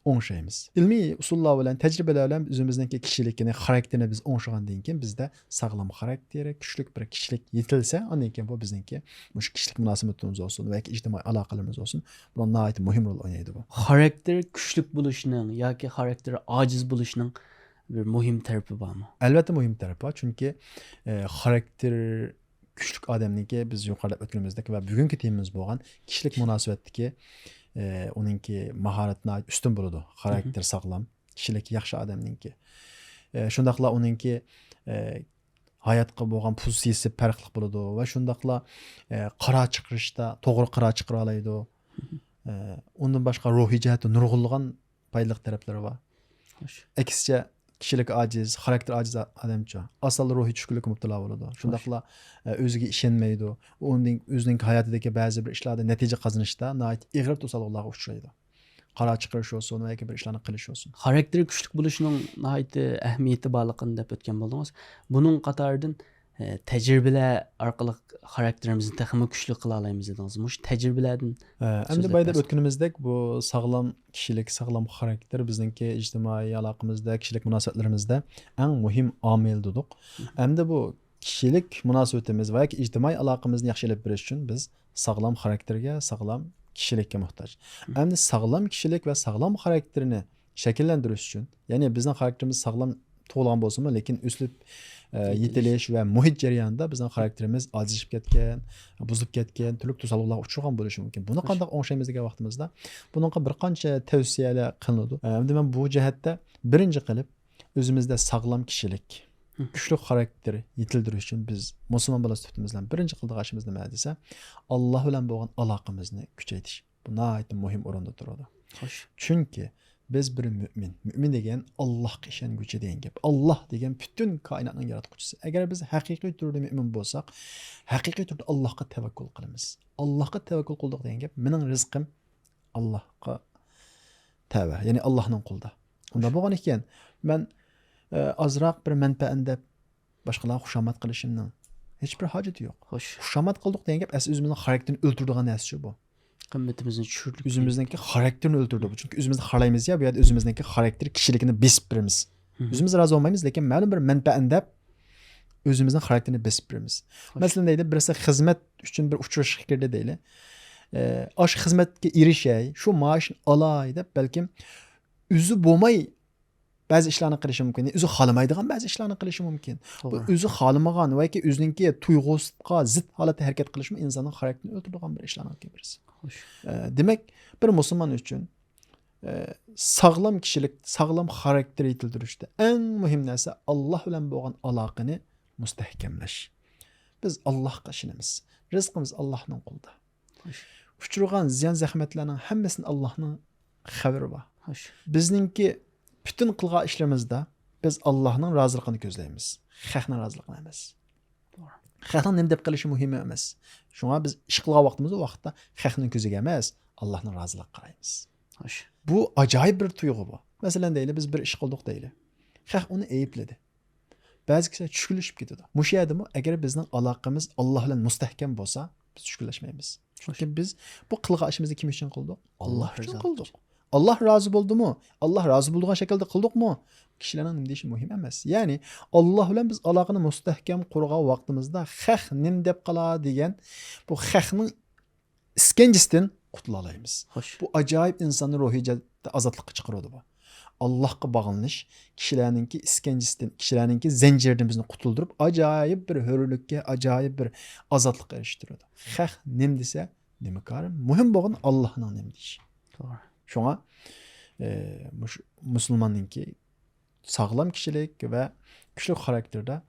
ئوڭشايمىز. ئىلمىي ئۇسۇللار بىلەن، تەجرىبىلەر بىلەن ئۆزىمىزنىڭكى كىشىلىكىنى، خاراكتېرىنى بىز ئوڭشىغاندىن كېيىن، بىزدە ساغلام خاراكتېرى، كۈچلۈك بىر كىشىلىك يېتىلسە، ئاندىن كېيىن بۇ بىزنىڭكى مۇشۇ كىشىلىك مۇناسىۋىتىمىز بولسۇن ۋە ياكى ئىجتىمائىي ئالاقىلىرىمىز بولسۇن، بۇنىڭ ناھايىتى مۇھىم رول ئوينايدۇ بۇ. خاراكتېر كۈچلۈك بولۇشنىڭ ياكى خاراكتېر ئاجىز بولۇشنىڭ بىر مۇھىم تەرىپى بارمۇ؟ ئەلۋەتتە مۇھىم تەرىپى بار، چۈنكى، ئە، خاراكتېر كۈچلۈك ئادەمنىڭكى، بىز يۇقىرىدا ئۆتكىنىمىزدەك ۋە بۈگۈنكى تېمىمىز بولغان كىشىلىك مۇناسىۋەتتىكى، ئە، ئۇنىڭكى ماھارىتى ناھايىتى ئۈستۈن بولىدۇ. خاراكتېر ساغلام، كىشىلىك ياخشى ئادەمنىڭكى. ئە، شۇنداقلا ئۇنىڭكى، ئە، ھاياتقا بولغان پوزىتسىيىسى پەرقلىق بولىدۇ ۋە شۇنداقلا، ئە، قارار چىقىرىشتا توغرا قارار چىقىرالايدۇ. ئە، ئۇندىن باشقا روھىي جەھەتتە نۇرغۇنلىغان پايدىلىق تەرەپلىرى بار. خوش. ئەكسىچە، كىشىلىك ئاجىز، خاراكتېر ئاجىز ئادەمچۇ، ئاسانلا روھىي چۈشكۈنلۈككە مۇپتىلا بولىدۇ. شۇنداقلا، ئە، ئۆزىگە ئىشەنمەيدۇ. ئۇنىڭ، ئۆزىنىڭ ھاياتىدىكى بەزى بىر ئىشلاردا نەتىجە قازىنىشتا ناھايىتى ئېغىر توسالغۇلارغا ئۇچرايدۇ. قارار چىقىرىش بولسۇن ۋە ياكى بىر ئىشلارنى قىلىش بولسۇن. خاراكتېرى كۈچلۈك بولۇشنىڭ ناھايىتى ئەھمىيىتى بارلىقىنى دەپ ئۆتكەن بولدىڭىز. بۇنىڭ قاتارىدىن، ئە، تەجرىبىلەر ئارقىلىق خاراكتېرىمىزنى تېخىمۇ كۈچلۈك قىلالايمىز دېدىڭىز. مۇشۇ تەجرىبىلەردىن، ئە، ئەمدى سۆزلەپ بايا دەپ بەرسەڭىز. ئۆتكىنىمىزدەك، بۇ ساغلام كىشىلىك، ساغلام خاراكتېر بىزنىڭكى ئىجتىمائىي ئالاقىمىزدا، كىشىلىك مۇناسىۋەتلىرىمىزدە ئەڭ مۇھىم ئامىل دېدۇق. ئەمدى بۇ كىشىلىك مۇناسىۋىتىمىز ۋە ياكى ئىجتىمائىي ئالاقىمىزنى ياخشى ئېلىپ بېرىش ئۈچۈن بىز ساغلام خاراكتېرگە، ساغلام كىشىلىككە موھتاج. ئەمدى ساغلام كىشىلىك ۋە ساغلام خاراكتېرنى شەكىللەندۈرۈش ئۈچۈن، يەنى بىزنىڭ خاراكتېرىمىز ساغلام تۇغۇلغان بولسىمۇ، لېكىن ئۆسۈپ، ئە، يېتىلىش ۋە مۇھىت جەريانىدا بىزنىڭ خاراكتېرىمىز ئاجىزلىشىپ كەتكەن، بۇزۇلۇپ كەتكەن، تۈرلۈك توسالغۇلارغا ئۇچرىغان بولۇشى مۇمكىن. بۇنى قانداق ئوڭشايمىز دېگەن ۋاقتىمىزدا، بۇنىڭغا بىر قانچە تەۋسىيەلەر قىلىنىدۇ. ئەمدى مەن بۇ جەھەتتە بىرىنچى قىلىپ، ئۆزىمىزدە ساغلام كىشىلىك، كۈچلۈك خاراكتېر يېتىلدۈرۈش ئۈچۈن بىز مۇسۇلمان بالىسى سۈپىتىمىز بىلەن بىرىنچى قىلىدىغان ئىشىمىز نېمە دېسە، ئاللا بىلەن بولغان ئالاقىمىزنى كۈچەيتىش. بۇ ناھايىتى مۇھىم ئورۇندا تۇرىدۇ. خوش. چۈنكى بىز بىر مۆمىن. مۆمىن دېگەن ئاللاھقا ئىشەنگۈچى دېگەن گەپ. ئاللا دېگەن پۈتۈن كائىناتنىڭ ياراتقۇچىسى. ئەگەر بىز ھەقىقىي تۈردە مۆمىن بولساق، ھەقىقىي تۈردە ئاللاھقا تەۋەككۈل قىلىمىز. ئاللاھقا تەۋەككۈل قىلدۇق دېگەن گەپ، مېنىڭ رىزقىم ئاللاھقا تەۋە، يەنى ئاللاھنىڭ قولىدا. ئۇنداق بولغان ئىكەن، مەن، ئە، ئازراق بىر مەنپەئەت ئەندەپ باشقىلارغا خۇشامەت قىلىشىمنىڭ ھېچبىر ھاجىتى يوق. خوش. خۇشامەت قىلدۇق دېگەن گەپ ئەسلى ئۆزىمىزنىڭ خاراكتېرىنى ئۆلتۈرىدىغان نەرسىچۇ بۇ. قىممىتىمىزنى چۈشۈرىدۇ. ئۆزىمىزنىڭكى خاراكتېرىنى ئۆلتۈرىدۇ بۇ. چۈنكى ئۆزىمىزنى خالايمىز يا، بۇ يەردە ئۆزىمىزنىڭكى خاراكتېر كىشىلىكىنى بېسىپ بېرىمىز. مم. ئۆزىمىز رازى بولمايمىز، لېكىن مەلۇم بىر مەنپەئەت ئەندەپ ئۆزىمىزنىڭ خاراكتېرىنى بېسىپ بېرىمىز. خوش. مەسىلەن دەيلى، بىرسى خىزمەت ئۈچۈن بىر ئۇچرىشىشقا كىردى دەيلى. ئە، ئاشۇ خىزمەتكە ئېرىشەي، شۇ مائاشنى ئالاي دەپ، بەلكىم ئۆزى بولماي بەزى ئىشلارنى قىلىشى مۇمكىن. ئۆزى خالىمايدىغان بەزى ئىشلارنى قىلىشى مۇمكىن. بۇ توغرا. ئۆزى خالىمىغان ۋەكى ئۆزىنىڭكى تۇيغۇسىغا زىت ھالەتتە ھەرىكەت قىلىشمۇ ئىنساننىڭ خاراكتېرىنى ئۆلتۈرىدىغان بىر ئىشلارنىڭكى بىرسى. خوش. ئە، دېمەك، بىر مۇسۇلمان ئۈچۈن، ئە، ساغلام كىشىلىك، ساغلام خاراكتېر يېتىلدۈرۈشتە ئەڭ مۇھىم نەرسە ئاللا بىلەن بولغان ئالاقىنى مۇستەھكەملەش. بىز ئاللاھقا ئىشىنىمىز. رىزقىمىز ئاللاھنىڭ قولىدا. خوش. ئۇچرىغان زىيان زەخمەتلەرنىڭ ھەممىسىنى ئاللاھنىڭ خەۋىرى بار. خوش. بىزنىڭكى پۈتۈن قىلغان ئىشلىرىمىزدا بىز ئاللاھنىڭ رازىلىقىنى كۆزلەيمىز. خەقنىڭ رازىلىقىنى ئەمەس. توغرا. خەقنىڭ نېمە دەپ قېلىشى مۇھىم ئەمەس. شۇڭا بىز ئىش قىلغان ۋاقتىمىزدا، ئۇ ۋاقىتتا خەقنىڭ كۆزىگە ئەمەس، ئاللاھنىڭ رازىلىقىغا قارايمىز. خوش. بۇ ئاجايىپ بىر تۇيغۇ بۇ. مەسىلەن دەيلى، بىز بىر ئىش قىلدۇق دەيلى. خەق ئۇنى ئەيىبلىدى. بەزى كىشىلەر چۈشكۈنلىشىپ كېتىدۇ. مۇشۇ يەردىمۇ ئەگەر بىزنىڭ ئالاقىمىز ئاللا بىلەن مۇستەھكەم بولسا، بىز چۈشكۈنلەشمەيمىز. چۈنكى بىز بۇ قىلغان ئىشىمىزنى كىم ئۈچۈن قىلدۇق؟ ئاللا ئۈچۈن قىلدۇق. ئاللا رازى بولدىمۇ؟ ئاللا رازى بولىدىغان شەكىلدە قىلدۇقمۇ؟ كىشىلەرنىڭ نېمە دېيىشى مۇھىم ئەمەس. يەنى، ئاللا بىلەن بىز ئالاقىنى مۇستەھكەم قۇرغان ۋاقتىمىزدا، خەق نېمە دەپ قالا دېگەن، بۇ خەقنىڭ ئىسكەنجىسىدىن قۇتۇلالايمىز. خوش. بۇ ئاجايىپ ئىنساننى روھىي جەھەتتە ئازادلىققا چىقىرىدۇ بۇ. ئاللاھقا باغلىنىش كىشىلەرنىڭكى ئىسكەنجىسىدىن، كىشىلەرنىڭكى زەنجىرىدىن بىزنى قۇتۇلدۇرۇپ، ئاجايىپ بىر ھۆرلۈككە، ئاجايىپ بىر ئازادلىققا ئېرىشتۈرىدۇ. خەق نېمە دېسە، نېمە كارى؟ مۇھىم بولغان ئاللاھنىڭ نېمە دېيىشى. توغرا. شۇڭا، ئە، مۇش-، مۇسۇلماننىڭكى ساغلام كىشىلىك ۋە كۈچلۈك خاراكتېردا،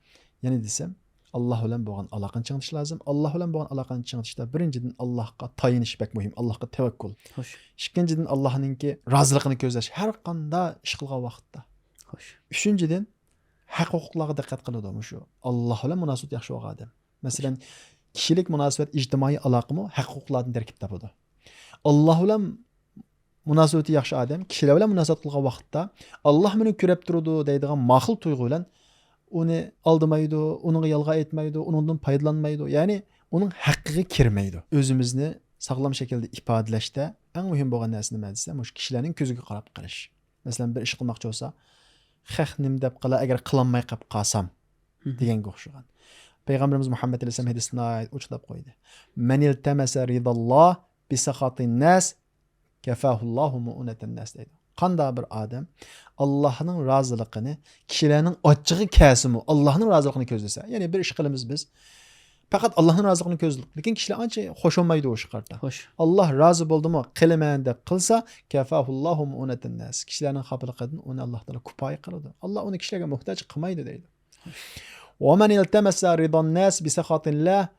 يەنە دېسەم، ئاللا بىلەن بولغان ئالاقىنى چىڭىتىش لازىم. ئاللا بىلەن بولغان ئالاقىنى چىڭىتىشتا بىرىنچىدىن ئاللاھقا تايىنىش بەك مۇھىم، ئاللاھقا تەۋەككۈل. خوش. ئىككىنچىدىن ئاللاھنىڭكى رازىلىقىنى كۆزلەش ھەر قانداق ئىش قىلغان ۋاقىتتا. خوش. ئۈچىنچىدىن ھەق ھوقۇقلارغا دىققەت قىلىدۇ مۇشۇ. ئاللا بىلەن مۇناسىۋىتى ياخشى بولغان ئادەم. مەسىلەن، كىشىلىك مۇناسىۋەت، ئىجتىمائىي ئالاقىمۇ ھەق ھوقۇقلاردىن تەركىب تاپىدۇ. ئاللا بىلەن مۇناسىۋىتى ياخشى ئادەم كىشىلەر بىلەن مۇناسىۋەت قىلغان ۋاقىتتا، ئاللا مېنى كۆرۈپ تۇرىدۇ دەيدىغان ماقۇل تۇيغۇ بىلەن ئۇنى ئالدىمايدۇ، ئۇنىڭغا يالغان ئېيتمايدۇ، ئۇنىڭدىن پايدىلانمايدۇ. يەنى ئۇنىڭ ھەققىگە كىرمەيدۇ. ئۆزىمىزنى ساغلام شەكىلدە ئىپادىلەشتە ئەڭ مۇھىم بولغان نەرسە نېمە دېسە، مۇشۇ كىشىلەرنىڭ كۆزىگە قاراپ قېلىش. مەسىلەن، بىر ئىش قىلماقچى بولسا، خەق نېمە دەپ قالا، ئەگەر قىلالماي قېلىپ قالسام، مم. دېگەنگە ئوخشىغان. پەيغەمبىرىمىز مۇھەممەد ئەلەيھىسسالام ھەدىسىدە ناھايىتى ئوچۇقلاپ قويدى. مەن ئىلتەمەسە رىداللاھ بىساخاتىنناس كەفاھۇللاھۇ مۇئۇنەتەنناس دەيدۇ. قانداق بىر ئادەم ئاللاھنىڭ رازىلىقىنى كىشىلەرنىڭ ئاچچىقى كەلسىمۇ، ئاللاھنىڭ رازىلىقىنى كۆزلىسە، يەنى بىر ئىش قىلىمىز بىز، پەقەت ئاللاھنىڭ رازىلىقىنى كۆزلىدۇق، لېكىن كىشىلەر ئانچە خوش بولمايدۇ ئۇ ئىشقا قارىتا. خوش. ئاللاھ رازى بولدىمۇ، قىلىمەن دەپ قىلسا، كەفاھۇللاھۇ مۇئۇنەتەنناس، كىشىلەرنىڭ خاپىلىقىدىن ئۇنى ئاللاھ تائالا كۇپايە قىلىدۇ. ئاللاھ ئۇنى كىشىلەرگە موھتاج قىلمايدۇ دەيدۇ. ومن التمس رضا الناس بسخط الله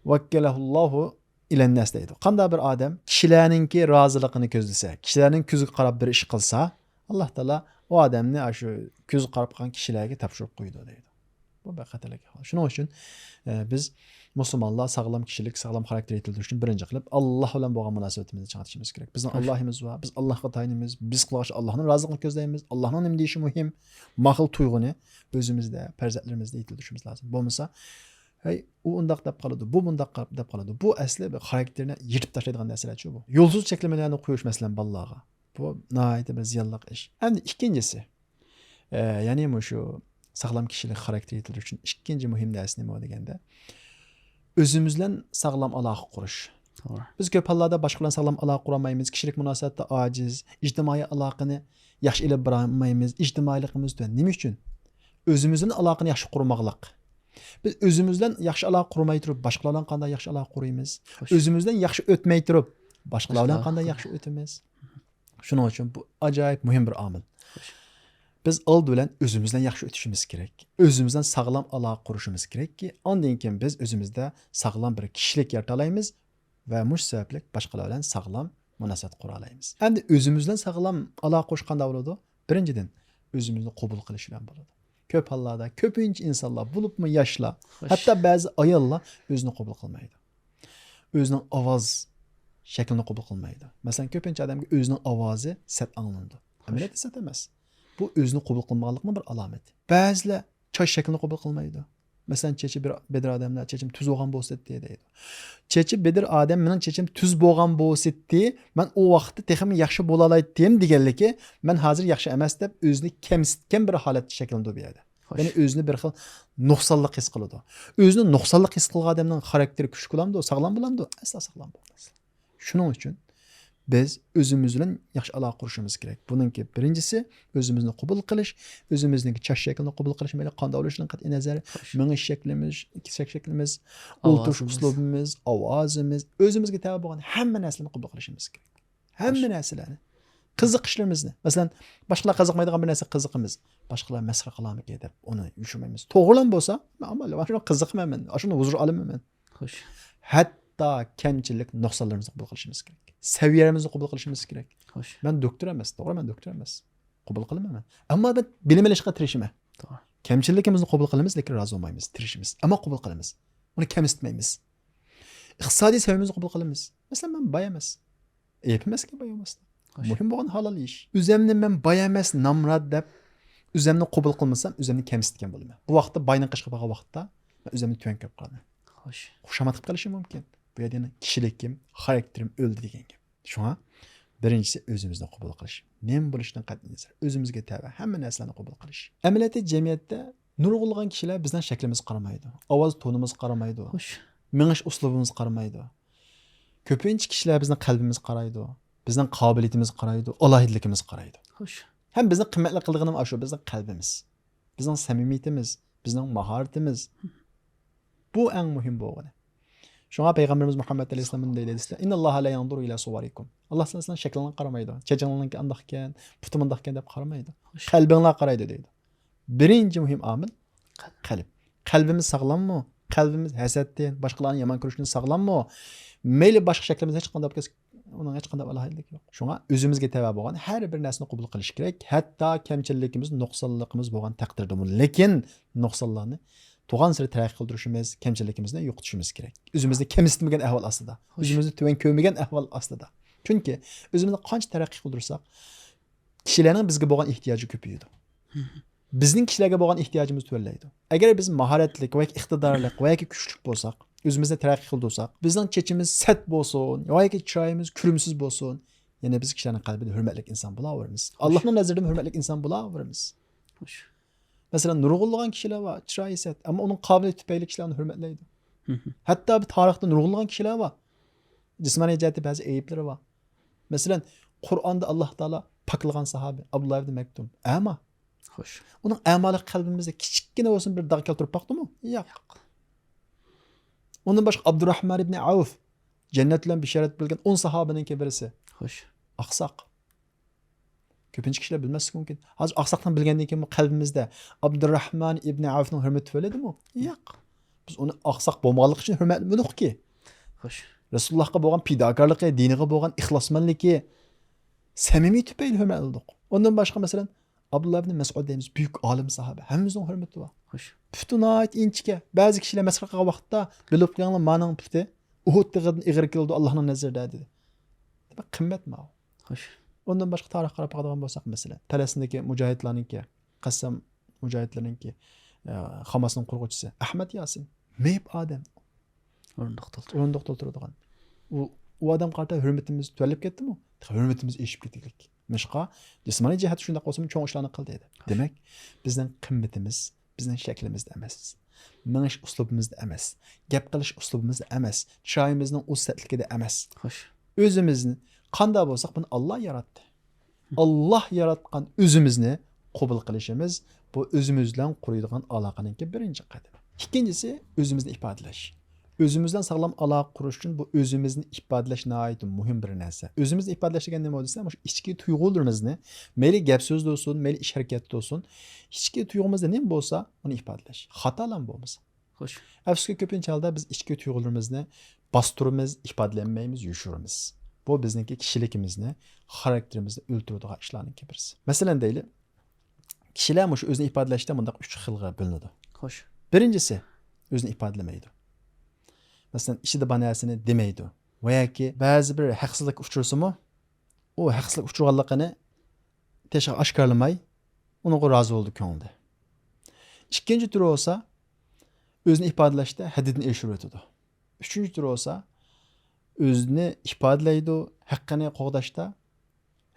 وكله الله إلى الناس دەيدۇ. قانداق بىر ئادەم كىشىلەرنىڭكى رازىلىقىنى كۆزلىسە، كىشىلەرنىڭ كۆزىگە قاراپ بىر ئىش قىلسا، ئاللاھ تائالا ئۇ ئادەمنى ئاشۇ كۆزىگە قاراپ قالغان كىشىلەرگە تاپشۇرۇپ قويىدۇ دەيدۇ. بۇ بەك خەتەرلىك ئەھۋال. شۇنىڭ ئۈچۈن، ئە، بىز مۇسۇلمانلار ساغلام كىشىلىك، ساغلام خاراكتېر يېتىلدۈرۈش ئۈچۈن بىرىنچى قىلىپ، ئاللاھ بىلەن بولغان مۇناسىۋىتىمىزنى چىڭىتىشىمىز كېرەك. بىزنىڭ خوش. ئاللاھىمىز بار، بىز ئاللاھقا تايىنىمىز، بىز قىلغان ئاللاھنىڭ رازىلىقىنى كۆزلەيمىز، ئاللاھنىڭ نېمە دېيىشى مۇھىم، ماقۇل تۇيغۇنى ئۆزىمىزدە، پەرزەنتلىرىمىزدە يېتىلدۈرۈشىمىز لازىم. بولمىسا، ھەي، ئۇ ئۇنداق دەپ قالىدۇ، بۇ بۇنداق دەپ قالىدۇ. بۇ ئەسلى بىر خاراكتېرنى يىرتىپ تاشلايدىغان نەرسىلەرچۇ بۇ. يولسىز چەكلىمىلەرنى قويۇش، مەسىلەن، بالىلارغا. بۇ ناھايىتى بىر زىيانلىق ئىش. ئەمدى ئىككىنچىسى، ئە، يەنى مۇشۇ ساغلام كىشىلىك خاراكتېر يېتىلدۈرۈش ئۈچۈن ئىككىنچى مۇھىم نەرسە نېمە دېگەندە، ئۆزىمىز بىلەن ساغلام ئالاقە قۇرۇش. توغرا. بىز كۆپ ھاللاردا باشقا بىلەن ساغلام ئالاقە قۇرالمايمىز، كىشىلىك مۇناسىۋەتتە ئاجىز، ئىجتىمائىي ئالاقىنى ياخشى ئېلىپ بارالمايمىز، ئىجتىمائىيلىقىمىز تۆۋەن. نېمە ئۈچۈن؟ ئۆزىمىز بىلەن ئالاقىنى ياخشى قۇرماغلىق. بىز ئۆزىمىز بىلەن ياخشى ئالاقە قۇرماي تۇرۇپ، باشقىلار بىلەن قانداق ياخشى ئالاقە قۇرىمىز؟ خوش. ئۆزىمىز بىلەن ياخشى ئۆتمەي تۇرۇپ، باشقىلار بىلەن باشقىلار قانداق قانداق؟ ياخشى ئۆتىمىز؟ شۇنىڭ ئۈچۈن بۇ ئاجايىپ مۇھىم بىر ئامىل. خوش. بىز ئالدى بىلەن ئۆزىمىز بىلەن ياخشى ئۆتۈشىمىز كېرەك. ئۆزىمىز بىلەن ساغلام ئالاقە قۇرۇشىمىز كېرەككى، ئاندىن كېيىن بىز ئۆزىمىزدە ساغلام بىر كىشىلىك يارىتالايمىز ۋە مۇشۇ سەۋەبلىك باشقىلار بىلەن ساغلام مۇناسىۋەت قۇرالايمىز. ئەمدى ئۆزىمىز بىلەن ساغلام ئالاقە قۇرۇش قانداق بولىدۇ؟ بىرىنچىدىن، ئۆزىمىزنى قوبۇل قىلىش بىلەن بولىدۇ. كۆپ ھاللاردا كۆپىنچە ئىنسانلار، بولۇپمۇ ياشلار، خوش. ھەتتا بەزى ئاياللار ئۆزىنى قوبۇل قىلمايدۇ. ئۆزىنىڭ ئاۋاز شەكلىنى قوبۇل قىلمايدۇ. مەسىلەن، كۆپىنچە ئادەمگە ئۆزىنىڭ ئاۋازى سەت ئاڭلىنىدۇ. خوش. ئەمەلىيەتتە سەت ئەمەس. بۇ ئۆزىنى قوبۇل قىلمىغانلىقنىڭ بىر ئالامىتى. بەزىلەر چاچ شەكلىنى قوبۇل قىلمايدۇ. مەسىلەن، چېچى بىر بەدىر ئادەملەر، «چېچىم تۈز بولغان بولسىتى» دەيدۇ. چېچى بەدىر ئادەم، «مېنىڭ چېچىم تۈز بولغان بولسىتى، مەن ئۇ ۋاقىتتا تېخىمۇ ياخشى بولالايتتىم» دېگەنلىكى، «مەن ھازىر ياخشى ئەمەس» دەپ ئۆزىنى كەمسىتكەن بىر ھالەتتە شەكىللىنىدۇ بۇ يەردە. خوش. يەنى ئۆزىنى بىر خىل نۇقسانلىق ھېس قىلىدۇ. ئۆزىنى نۇقسانلىق ھېس قىلغان ئادەمنىڭ خاراكتېرى كۈچلۈك بولامدۇ، ساغلام بولامدۇ؟ ئەسلا ساغلام بولماس. شۇنىڭ ئۈچۈن بىز ئۆزىمىز بىلەن ياخشى ئالاقە قۇرۇشىمىز كېرەك. بۇنىڭكى بىرىنچىسى، ئۆزىمىزنى قوبۇل قىلىش، ئۆزىمىزنىڭكى چاچ شەكلىنى قوبۇل قىلىش، مەيلى قانداق بولۇشىدىن قەتئىي نەزەر، مېڭىش شەكلىمىز، كېسەك شەكلىمىز، ئولتۇرۇش ئۇسلۇبىمىز، ئاۋازىمىز، ئۆزىمىزگە تەۋە بولغان ھەممە نەرسىلەرنى قوبۇل قىلىشىمىز كېرەك. ھەممە نەرسىلەرنى. قىزىقىشلىرىمىزنى. مەسىلەن، باشقىلار قىزىقمايدىغان بىر نەرسىگە قىزىقىمىز. باشقىلار مەسخىرە قىلارمىكىن دەپ ئۇنى يوشۇرمايمىز. توغرىلام بولسا، مەن ئامال يوق، شۇنى قىزىقىمەن مەن. ئاشۇنى ھۇزۇر ئالىمەن مەن. خوش. ھەتتا كەمچىلىك، نۇقسانلىرىمىزنى قوبۇل قىلىشىمىز كېرەك. سەۋىيەمىزنى قوبۇل قىلىشىمىز كېرەك. خوش. مەن دوكتور ئەمەس، توغرا، مەن دوكتور ئەمەس. قوبۇل قىلىمەن مەن. ئەمما مەن بىلىم ئېلىشقا تىرىشىمەن. توغرا. كەمچىلىكىمىزنى قوبۇل قىلىمىز، لېكىن رازى بولمايمىز، تىرىشىمىز. ئەمما قوبۇل قىلىمىز. ئۇنى كەمسىتمەيمىز. ئىقتىسادىي سەۋىيەمىزنى قوبۇل قىلىمىز. مەسىلەن، مەن باي ئەمەس. ئەيىب ئەمەسكەن باي بولماسلىق. خوش. مۇھىم بولغان ھالال يېيىش. ئۆزۈمنى مەن باي ئەمەس، نامرات دەپ، ئۆزۈمنى قوبۇل قىلمىسام، ئۆزۈمنى كەمسىتكەن بولىمەن. بۇ ۋاقىتتا باينىڭ قېشىغا بارغان ۋاقىتتا مەن ئۆزۈمنى تۆۋەن كۆرۈپ قالىمەن. خوش. خۇشامەت قىلىپ قېلىشىم مۇمكىن. بۇ يەردە يەنە كىشىلىكىم، خاراكتېرىم ئۆلدى دېگەن گەپ. شۇڭا بىرىنچىسى ئۆزىمىزنى قوبۇل قىلىش. نېمە بولۇشىدىن قەتئىي نەزەر، ئۆزىمىزگە تەۋە ھەممە نەرسىلەرنى قوبۇل قىلىش. ئەمەلىيەتتە جەمئىيەتتە نۇرغۇنلىغان كىشىلەر بىزنىڭ شەكلىمىزگە قارىمايدۇ، ئاۋاز تونىمىزغا قارىمايدۇ، خوش. مېڭىش ئۇسلۇبىمىزغا قارىمايدۇ. كۆپىنچە كىشىلەر بىزنىڭ قەلبىمىزگە قارايدۇ، بىزنىڭ قابىلىيىتىمىزگە قارايدۇ، ئالاھىدىلىكىمىزگە قارايدۇ. خوش. ھەم بىزنى قىممەتلىك قىلىدىغىنىمۇ ئاشۇ بىزنىڭ قەلبىمىز، بىزنىڭ سەمىمىيىتىمىز، بىزنىڭ ماھارىتىمىز. بۇ ئەڭ مۇھىم بولغىنى. شۇڭا پەيغەمبىرىمىز مۇھەممەد ئەلەيھىسسالام مۇنداق دەيدۇ، «إن الله لا ينظر إلى صوركم.» ئاللا سىلەرنىڭ شەكلىڭلارغا قارىمايدۇ. چېچىڭلارنىڭكى ئانداقكەن، پۇتى مۇنداقكەن دەپ قارىمايدۇ. قەلبىڭلارغا قارايدۇ دەيدۇ. بىرىنچى مۇھىم ئامىل قەلب. قەلبىمىز ساغلاممۇ؟ قەلبىمىز ھەسەتتىن، باشقىلارنى يامان كۆرۈشتىن ساغلاممۇ؟ مەيلى باشقا شەكلىمىز ھېچقانداق بولسا، ئۇنىڭ ھېچقانداق ئالاھىدىلىكى يوق. شۇڭا ئۆزىمىزگە تەۋە بولغان ھەر بىر نەرسىنى قوبۇل قىلىش كېرەك. ھەتتا كەمچىلىكىمىز، نۇقسانلىقىمىز بولغان تەقدىردىمۇ. لېكىن نۇقسانلارنى تۇغانسېرى تەرەققىي قىلدۇرۇشىمىز، كەمچىلىكىمىزنى يوقىتىشىمىز كېرەك. ئۆزىمىزنى كەمسىتمىگەن ئەھۋال ئاستىدا، خوش. ئۆزىمىزنى تۆۋەن كۆرمىگەن ئەھۋال ئاستىدا. چۈنكى ئۆزىمىزنى قانچە تەرەققىي قىلدۇرساق، كىشىلەرنىڭ بىزگە بولغان ئېھتىياجى كۆپىيىدۇ. بىزنىڭ كىشىلەرگە بولغان ئېھتىياجىمىز تۆۋەنلەيدۇ. ئەگەر بىز ماھارەتلىك ۋە ئىقتىدارلىق ۋە كۈچلۈك بولساق، ئۆزىمىزنى تەرەققىي قىلدۇرساق، بىزنىڭ چېچىمىز سەت بولسۇن ياكى چىرايىمىز كۈرۈمسىز بولسۇن، يەنە بىز كىشىلەرنىڭ قەلبىدە ھۆرمەتلىك ئىنسان بولاۋېرىمىز. ئاللانىڭ نەزىرىدىمۇ ھۆرمەتلىك ئىنسان بولاۋېرىمىز. خوش. مەسىلەن، نۇرغۇنلىغان كىشىلەر بار، چىرايى سەت، ئەمما ئۇنىڭ قابىلىيىتى تۈپەيلى كىشىلەر ئۇنى ھۆرمەتلەيدۇ. ھەتتا بۇ تارىختا نۇرغۇنلىغان كىشىلەر بار. جىسمانىي جەھەتتە بەزى ئەيىبلىرى بار. مەسىلەن، قۇرئاندا ئاللا تائالا پاكلىغان ساھابى ئابدۇللا ئىبنى مەكتۇم ئەما. خوش. ئۇنىڭ ئەمالىق قەلبىمىزدە كىچىككىنە بولسۇن بىر داغ كەلتۈرۈپ باقتىمۇ؟ ياق. ئۇندىن باشقا ئابدۇراھمان ئىبنى ئەۋف، جەننەت بىلەن بېشارەت بىلگەن ئون ساھابىنىڭكى بىرسى. خوش. ئاقساق. كۆپىنچە كىشىلەر بىلمەسلىكى مۇمكىن. ھازىر ئاقساقنى بىلگەندىن كېيىن بۇ قەلبىمىزدە ئابدۇراھمان ئىبنى ئەۋفنىڭ ھۆرمىتى تۆۋەنلىدىمۇ؟ ياق. بىز ئۇنى ئاقساق بولمىغانلىقى ئۈچۈن ھۆرمەتلىمىدۇقكى. خوش. رەسۇلۇللاھقا بولغان پىداكارلىقى، دىنىغا بولغان ئىخلاسمەنلىكى، سەمىمىي تۈپەيلى ھۆرمەتلىدۇق. ئۇندىن باشقا، مەسىلەن، ئابدۇللا ئىبنى مەسئۇد دەيمىز، بۈيۈك ئالىم ساھابە، ھەممىمىزنىڭ ھۆرمىتى بار. خوش. پۇتى ناھايىتى ئىنچىكە. بەزى كىشىلەر مەسخىرە قىلغان ۋاقىتتا، بىلىپ قويۇڭلار، مانىڭ پۇتى ئۇھۇد تېغىدىن ئېغىر كېلىدۇ ئاللانىڭ نەزىرىدە، دېدى. دېمەك، قىممەت ماۋۇ. خوش. ئۇندىن باشقا تارىخقا قاراپ باقىدىغان بولساق، مەسىلەن، پەلەستىندىكى مۇجاھىدلارنىڭكى، قەسسام مۇجاھىدلىرىنىڭكى، ئە، خاماسنىڭ قۇرغۇچىسى ئەھمەد ياسىن. مېيىپ ئادەم. ئورۇندۇقتا ئولتۇرىدۇ. ئورۇندۇقتا ئولتۇرىدىغان. ئۇ، ئۇ ئادەمگە قارىتا ھۆرمىتىمىز تۆۋەنلەپ كەتتىمۇ؟ تېخى ھۆرمىتىمىز ئېشىپ كېتىگلىك. نېمىشقا؟ جىسمانىي جەھەتتە شۇنداق بولسىمۇ، چوڭ ئىشلارنى قىلدى دېدى. خوش. دېمەك، بىزنىڭ قىممىتىمىز بىزنىڭ شەكلىمىزدە ئەمەس، مېڭىش ئۇسلۇبىمىزدا ئەمەس، گەپ قىلىش ئۇسلۇبىمىزدا ئەمەس، چىرايىمىزنىڭ ئۇ سەتلىكىدە ئەمەس. خوش. ئۆزىمىزنى قانداق بولساق، بۇنى ئاللا ياراتتى. ئاللا ياراتقان ئۆزىمىزنى قوبۇل قىلىشىمىز، بۇ ئۆزىمىز بىلەن قۇرۇيدىغان ئالاقىنىڭكى بىرىنچى قەدىمى. ئىككىنچىسى، ئۆزىمىزنى ئىپادىلەش. ئۆزىمىز بىلەن ساغلام ئالاقە قۇرۇش ئۈچۈن بۇ ئۆزىمىزنى ئىپادىلەش ناھايىتى مۇھىم بىر نەرسە. ئۆزىمىزنى ئىپادىلەش دېگەن نېمە دېسە، مۇشۇ ئىچكى تۇيغۇلىرىمىزنى، مەيلى گەپ سۆزدە بولسۇن، مەيلى ئىش ھەرىكەتتە بولسۇن، ئىچكى تۇيغۇمىزدا نېمە بولسا، ئۇنى ئىپادىلەش. خاتالام بولمىسا. خوش. ئەپسۇسكى، كۆپىنچە ھالدا بىز ئىچكى تۇيغۇلىرىمىزنى باستۇرىمىز، ئىپادىلەيەلمەيمىز، يوشۇرىمىز. بۇ بىزنىڭكى كىشىلىكىمىزنى، خاراكتېرىمىزنى ئۆلتۈرىدىغان ئىشلارنىڭكى بىرسى. مەسىلەن، دەيلى، كىشىلەر مۇشۇ ئۆزىنى ئىپادىلەشتە مۇنداق ئۈچ خىلغا بۆلۈنىدۇ. خوش. بىرىنچىسى، ئۆزىنى ئىپادىلىمەيدۇ. مەسىلەن، ئىچىدە بار نەرسىنى دېمەيدۇ. ۋە ياكى بەزى بىر ھەقسىزلىككە ئۇچرىسىمۇ، ئۇ ھەقسىزلىك ئۇچرىغانلىقىنى تېشىغا ئاشكارىلىماي، ئۇنىڭغا رازى بولىدۇ كۆڭلىدە. ئىككىنچى تۈرى بولسا، ئۆزىنى ئىپادىلەشتە ھەددىدىن ئېشىرىۋېتىدۇ. ئۈچىنچى تۈرى بولسا، ئۆزىنى ئىپادىلەيدۇ، ھەققىنى قوغداشتا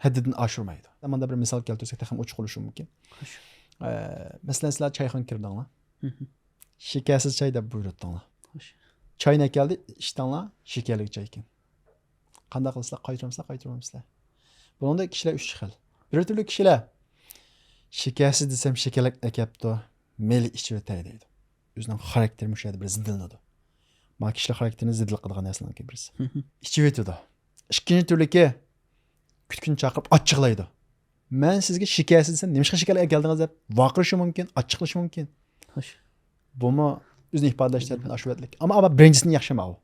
ھەددىدىن ئاشۇرمايدۇ. مۇندا بىر مىسال كەلتۈرسەك، تېخىمۇ ئوچۇق بولۇشى مۇمكىن. خوش. ئە، مەسىلەن، سىلەر چايخانىغا كىردىڭلار. ھىم. شېكەرسىز چاي دەپ بۇيرۇتتۇڭلار. خوش. چاينى ئەكەلدى، ئىچتىڭلار، شېكەرلىك چاي ئىكەن. قانداق قىلىسىلەر؟ قايتۇرامسىلەر؟ قايتۇرمامسىلەر؟ بۇنىڭدا كىشىلەر ئۈچ خىل. بىر تۈرلۈك كىشىلەر، شېكەرسىز دېسەم شېكەرلىك ئەكەپتۇ، مەيلى ئىچىۋېتەي دەيدۇ. ئۆزىنىڭ خاراكتېرى مۇشۇ يەردە بىر زىددىلىنىدۇ. مانا كىشىلەر خاراكتېرىنى زىددىلىق قىلىدىغان نەرسىلەرنىڭكى بىرسى. ئىچىۋېتىدۇ. ئىككىنچى تۈرلۈكى كۈتكۈننى چاقىرىپ ئاچچىقلايدۇ. مەن سىزگە شېكەرسىز دېسەم، نېمىشقا شېكەرلىك ئەكەلدىڭىز دەپ ۋارقىرىشى مۇمكىن، ئاچچىقلىشى مۇمكىن. خوش. بۇمۇ ئۆزىنى ئىپادىلەش تەرىپىدىن ئاشۇ بەتلىك. ئەمما، ئەمما بىرىنچىسىنى ياخشى ماۋۇ.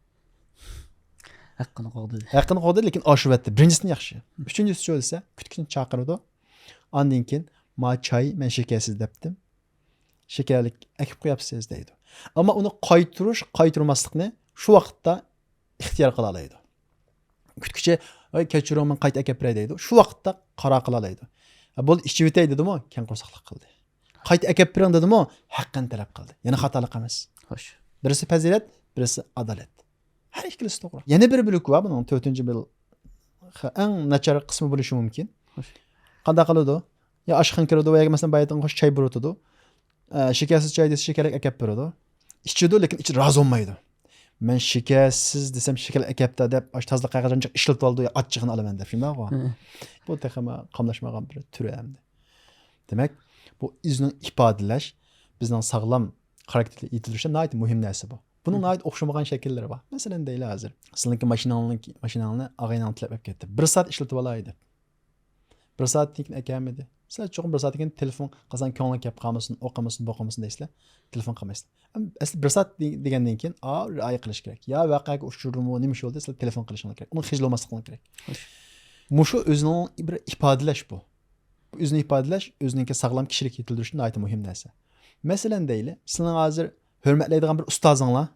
ھەققىنى قوغدىدى. ھەققىنى قوغدىدى، لېكىن ئاشۇ بەتتە بىرىنچىسىنى ياخشى. ئۈچىنچىسى شۇ دېسە، كۈتكۈننى چاقىرىدۇ. ئاندىن كېيىن، ما چاي، مەن شېكەرسىز دەپتىم. شېكەرلىك ئەكىپ قوياپسىز دەيدۇ. ئەمما ئۇنى قايتۇرۇش، قايتۇرماسلىقنى شۇ ۋاقىتتا ئىختىيار قىلالايدۇ. كۈتكۈچى، ۋاي، كەچۈرۈڭ، مەن قايتا ئەكەپ بېرەي دەيدۇ. شۇ ۋاقىتتا قارار قىلالايدۇ. ھە، بولدى، ئىچىۋېتەي دېدىمۇ، كەڭ قورساقلىق قىلدى. قايتا ئەكەپ بېرىڭ دېدىمۇ، ھەققىنى تەلەپ قىلدى. يەنە خاتالىق ئەمەس. خوش. بىرسى پەزىلەت، بىرسى ئادالەت. ھەر ئىككىلىسى توغرا. يەنە بىر بۆلىكى بار بۇنىڭ، تۆتىنچى بۆلۈك. خە-، ئەڭ ناچار قىسمى بولۇشى مۇمكىن. خوش. قانداق قىلىدۇ؟ يا ئاشخانا كىرىدۇ ۋە ياكى مەسىلەن، باياتىن خوش چاي بۇرۇتىدۇ. ئە، شېكەرسىز چاي دېسە، شېكەرلىك ئەكەپ بېرىدۇ. ئىچىدۇ، لېكىن ئىچى رازى بولمايدۇ. مەن شېكەرسىز دېسەم، شېكەر ئەكەپتۇ دەپ، ئاشۇ تازىلىق قەغەزىنى ئىشلىتىۋالىدۇ، يا ئاچچىقىنى ئالىمەن دەپ، شۇنداقغۇ؟ ھە. بۇ تېخىمۇ قاملاشمىغان بىر تۈرى ئەمدى. دېمەك، بۇ ئۆزىنى ئىپادىلەش، بىزنىڭ ساغلام خاراكتېرلىك يېتىلدۈرۈشتە ناھايىتى مۇھىم نەرسە بۇ. بۇنىڭ ناھايىتى ئوخشىمىغان شەكىللىرى بار. مەسىلەن، دەيلى ھازىر. سىلىڭكى ماشىناڭنى، ماشىناڭنى ئاغىنەڭ تىلەپ ئەپ كەتتى. بىر سائەت ئىشلىتىۋالاي دەپ. بىر سائەتتىن كېيىن ئەكەلمىدى. سىلەر چوقۇم بىر سائەتتىن كېيىن تېلېفون قىلساڭ كۆڭلۈڭ كەپ قالمىسۇن، ئۇ قىلمىسۇن، بۇ قىلمىسۇن دەيسىلەر. تېلېفون قىلمايسىلەر. ئەم، ئەسلى بىر سائەت دې-، دېگەندىن كېيىن، ئا، رىئايە قىلىش كېرەك. يا ۋەقەگە ئۇچرىدىمۇ، نېمە ئىش بولدى، سىلەر تېلېفون قىلىشىڭلار كېرەك. ئۇنىڭ خىجىل بولماسلىقىڭلار كېرەك. خوش. مۇشۇ ئۆزىنىڭ بىر ئىپادىلەش بۇ. بۇ ئۆزىنى ئىپادىلەش، ئۆزىنىڭكى ساغلام كىشىلىك يېتىلدۈرۈشتە ناھايىتى مۇھىم نەرسە. مەسىلەن دەيلى، سىلىنىڭ ھازىر ھۆرمەتلەيدىغان بىر ئۇستازىڭلار،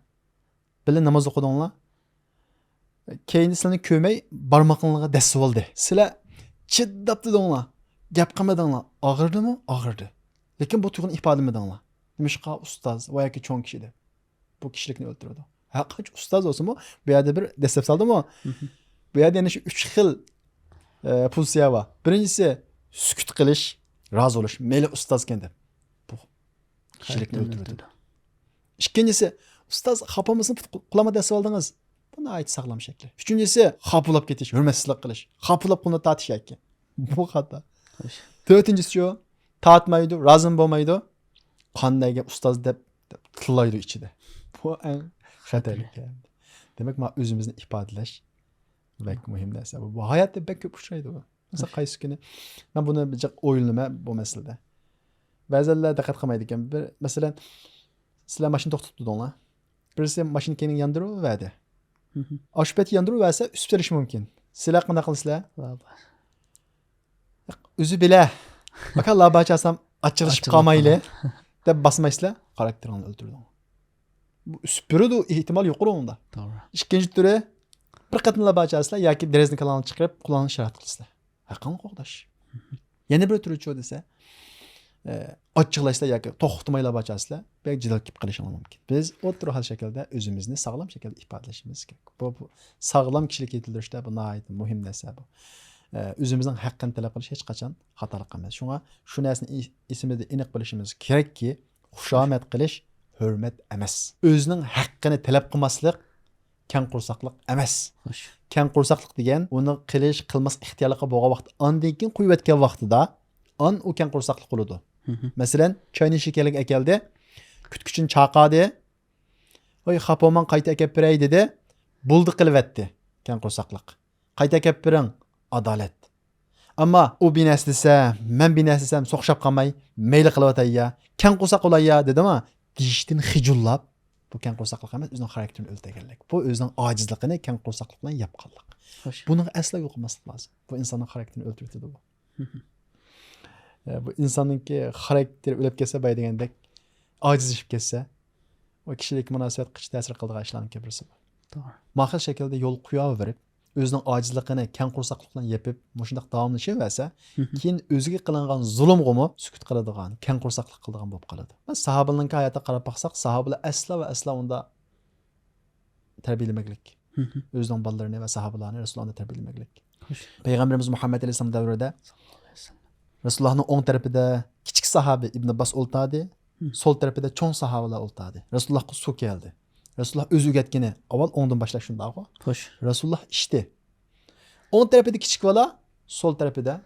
بىللە ناماز ئوقۇدۇڭلار. كەينىدە سىلەرنى كۆرمەي بارمىقىڭلارغا دەسسىۋالدى. سىلەر چىداپ تۇردۇڭلار، گەپ قىلمىدىڭلار. ئاغرىدىمۇ؟ ئاغرىدى. لېكىن بۇ تۇيغۇنى ئىپادىلىمىدىڭلار. نېمىشقا؟ ئۇستاز ۋە ياكى چوڭ كىشى دەپ. بۇ كىشىلىكنى ئۆلتۈرىدۇ. ھەر قانچە ئۇستاز بولسىمۇ، بۇ يەردە بىر دەسسەپ سالدىمۇ؟ بۇ يەردە يەنە شۇ ئۈچ خىل، ئە، پوزىتسىيە بار. بىرىنچىسى، سۈكۈت قىلىش، رازى بولۇش. مەيلى ئۇستازكەن دەپ. بۇ كىشىلىكنى ئۆلتۈرۈۋېتىدۇ. ئىككىنچىسى، ئۇستاز خاپا بولمىسۇن، قۇلاما دەسسەپ ئالدىڭىز. بۇ ناھايىتى ساغلام شەكلى. ئۈچىنچىسى، خاپىلاپ كېتىش، ھۆرمەتسىزلىك قىلىش. خاپىلاپ قولىنى تارتىش ياكى. بۇ خاتا. خوش. تۆتىنچىسى شۇ، تارتمايدۇ، رازىمۇ بولمايدۇ. قانداق ئۇستاز دەپ، دەپ تىللايدۇ ئىچىدە. بۇ ئەڭ خەتەرلىك. دېمەك، مانا ئۆزىمىزنى ئىپادىلەش بەك مۇھىم نەرسە. بۇ، بۇ ھاياتتا بەك كۆپ ئۇچرايدۇ بۇ. مەسىلەن، قايسى كۈنى مەن بۇنى بىر جىق ئويلىنىمەن بۇ مەسىلىدە. بەزىلەر دىققەت قىلمايدىكەن. بىر، مەسىلەن، سىلەر ماشىنا توختىتىپ تۇردۇڭلار. بىرسى ماشىنا كەينىگە ياندۇرۇۋەردى. ئاشۇ پەيتتە ياندۇرۇۋەرسە، ئۈسۈپ سېلىشى مۇمكىن. سىلەر قانداق قىلىسىلەر؟ ئۆزى بىلە. ئاكا، لابا چالسام، ئاچچىقلىشىپ قالمايلى دەپ باسمايسىلەر، خاراكتېرىڭنى ئۆلتۈردۈڭ. بۇ ئۈسۈپ بېرىدۇ، ئېھتىمال يۇقىرى ئۇندا. توغرا. ئىككىنچى تۈرى، بىر قېتىم لابا چالسىلەر ياكى دېرىزىنى كالاڭلىنى چىقىرىپ، قۇلاقنى شارايت قىلىسىلەر. ھەققىڭنى قوغداش. يەنە بىر تۈرى شۇ دېسە، ئە، ئاچچىقلاشسىلەر ياكى توختىمايلا باچاسىلەر، بەك جېدەل كېلىپ قېلىشىڭلار مۇمكىن. بىز ئوتتۇرا ھال شەكىلدە ئۆزىمىزنى ساغلام شەكىلدە ئىپادىلىشىمىز كېرەك. بۇ، بۇ ساغلام كىشىلىك يېتىلدۈرۈشتە بۇ ناھايىتى مۇھىم نەرسە بۇ. ئە، ئۆزىمىزنىڭ ھەققىنى تەلەپ قىلىش ھېچقاچان خاتالىق ئەمەس. شۇڭا شۇ نەرسىنى ئېس-، ئېسىمىزدە ئېنىق بىلىشىمىز كېرەككى، خۇشامەت قىلىش ھۆرمەت ئەمەس. ئۆزىنىڭ ھەققىنى تەلەپ قىلماسلىق كەڭ قورساقلىق ئەمەس. خوش. كەڭ قورساقلىق دېگەن ئۇنى قىلىش، قىلماس ئىختىيارلىقى بولغان ۋاقىت، ئاندىن كېيىن قويۇۋەتكەن ۋاقتىدا، ئان ئۇ كەڭ قورساقلىق بولىدۇ. مەسىلەن، چاينى شېكەرلىك ئەكەلدى، كۈتكۈچىنى چاقادى، ۋاي، خاپا بولماڭ، قايتا ئەكەپ بېرەي دېدى، بولدى قىلىۋەتتى. كەڭ قورساقلىق. قايتا ئەكەپ بېرىڭ، ئادالەت. ئەمما ئۇ بىنەرسە دېسە، مەن بىنەرسە دېسەم، سوقۇشاپ قالماي، مەيلى قىلىۋاتاي يا، كەڭ قورساق بولاي يا دېدىما، دېيىشتىن خىجىللاپ، بۇ كەڭ قورساقلىق ئەمەس، ئۆزىنىڭ خاراكتېرىنى ئۆلتۈرگەنلىك. بۇ ئۆزىنىڭ ئاجىزلىقىنى كەڭ قورساقلىق بىلەن ياپقانلىق. خوش. بۇنىڭغا ئەسلا يول قويماسلىق لازىم. بۇ ئىنساننىڭ خاراكتېرىنى ئۆلتۈرۈۋېتىدۇ بۇ. ئە، بۇ ئىنساننىڭكى خاراكتېرى ئۆلۈپ كەتسە، بايا دېگەندەك، ئاجىزلىشىپ كەتسە، ئۇ كىشىلىك مۇناسىۋەتكە تەسىر قىلىدىغان ئىشلارنىڭكى بىرسى بۇ. توغرا. ماخىل شەكىلدە يول قويۇۋېرىپ، ئۆزىنىڭ ئاجىزلىقىنى كەڭ قورساقلىق بىلەن يېپىپ، مۇشۇنداق داۋاملىشىۋەرسە، كېيىن ئۆزىگە قىلىنغان زۇلۇمغىمۇ سۈكۈت قىلىدىغان، كەڭ قورساقلىق قىلىدىغان بولۇپ قالىدۇ. مانا ساھابىلەرنىڭكى ھاياتىغا قاراپ باقساق، ساھابىلەر ئەسلا ۋە ئەسلا ئۇنداق تەربىيەلىمەكلىك. ئۆزىنىڭ بالىلىرىنى ۋە ساھابىلارنى رەسۇلۇللا ئۇنداق تەربىيەلىمەكلىك. خوش. پەيغەمبىرىمىز مۇھەممەد ئەلەيھىسسالام دەۋرىدە رەسۇلۇللانىڭ ئوڭ تەرىپىدە كىچىك ساھابى ئىبن ئابباس ئولتۇردى، سول تەرىپىدە چوڭ ساھابىلار ئولتۇردى. رەسۇلۇللاغا سۇ كەلدى. رەسۇلۇللا ئۆزى ئۆگەتكىنى، ئاۋۋال ئوڭدىن باشلاش شۇنداقغۇ؟ خوش. رەسۇلۇللا ئىچتى. ئوڭ تەرىپىدە كىچىك بالا، سول تەرىپىدە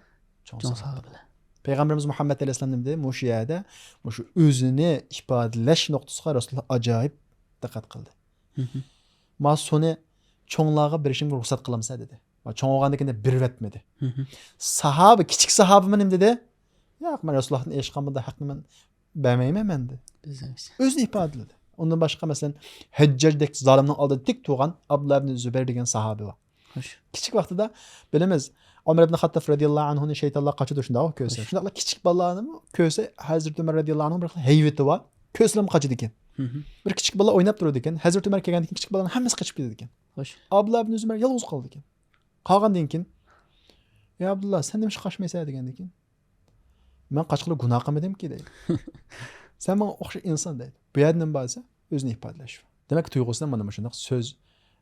چوڭ ساھابىلەر. پەيغەمبىرىمىز مۇھەممەد ئەلەيھىسسالام نېمە دېدى؟ مۇشۇ يەردە، مۇشۇ ئۆزىنى ئىپادىلەش نۇقتىسىغا رەسۇلۇللا ئاجايىپ دىققەت قىلدى. ما سۇنى چوڭلارغا بېرىشىمگە رۇخسەت قىلامسەن دېدى. ما چوڭ بولغاندىن كېيىن بېرىۋەتمىدى. ساھابە، كىچىك ساھابىمۇ نېمە دېدى؟ ياق، مەن رەسۇلۇللاھتىن ئېشقان بۇنداق ھەقنى مەن بەرمەيمەن مەن دېدى. ئۆزىنى ئىپادىلىدى. ئۇندىن باشقا، مەسىلەن، ھەججاجدەك زالىمنىڭ ئالدىدا تىك تۇرغان ئابدۇللا ئىبنى زۇبەير دېگەن ساھابە بار. كىچىك ۋاقتىدا بىلىمىز، ئۆمەر ئىبنى خاتتاب رەزىياللاھۇ ئەنھۇنى شەيتانلار قاچىدۇ، شۇنداقغۇ كۆرسە. شۇنداقلا كىچىك بالىلارنىمۇ كۆرسە، ھەزرىتى ئۆمەر رەزىياللاھۇ ئەنھۇ بىر خىل ھەيۋىتى بار. كۆرسىلەرمۇ قاچىدىكەن. بىر كىچىك بالا ئويناپ تۇرىدىكەن. ھەزرىتى ئۆمەر كەلگەندىن كېيىن كىچىك بالىلارنىڭ ھەممىسى قېچىپ كېتىدىكەن. ئابدۇللا ئىبنى زۇبەير يالغۇز قالىدىكەن. قالغاندىن كېيىن، يا ئابدۇللا، سەن نېمىشقا قاچمايسەن دېگەندىن كېيىن، مەن قاچقىلى گۇناھ قىلمىدىمكى دەيدۇ. سەن ماڭا ئوخشاش ئىنسان دەيدۇ. بۇ يەردە نېمە بار دېسە، ئۆزىنى ئىپادىلەش. دېمەك، تۇيغۇسىنى مانا مۇشۇنداق سۆز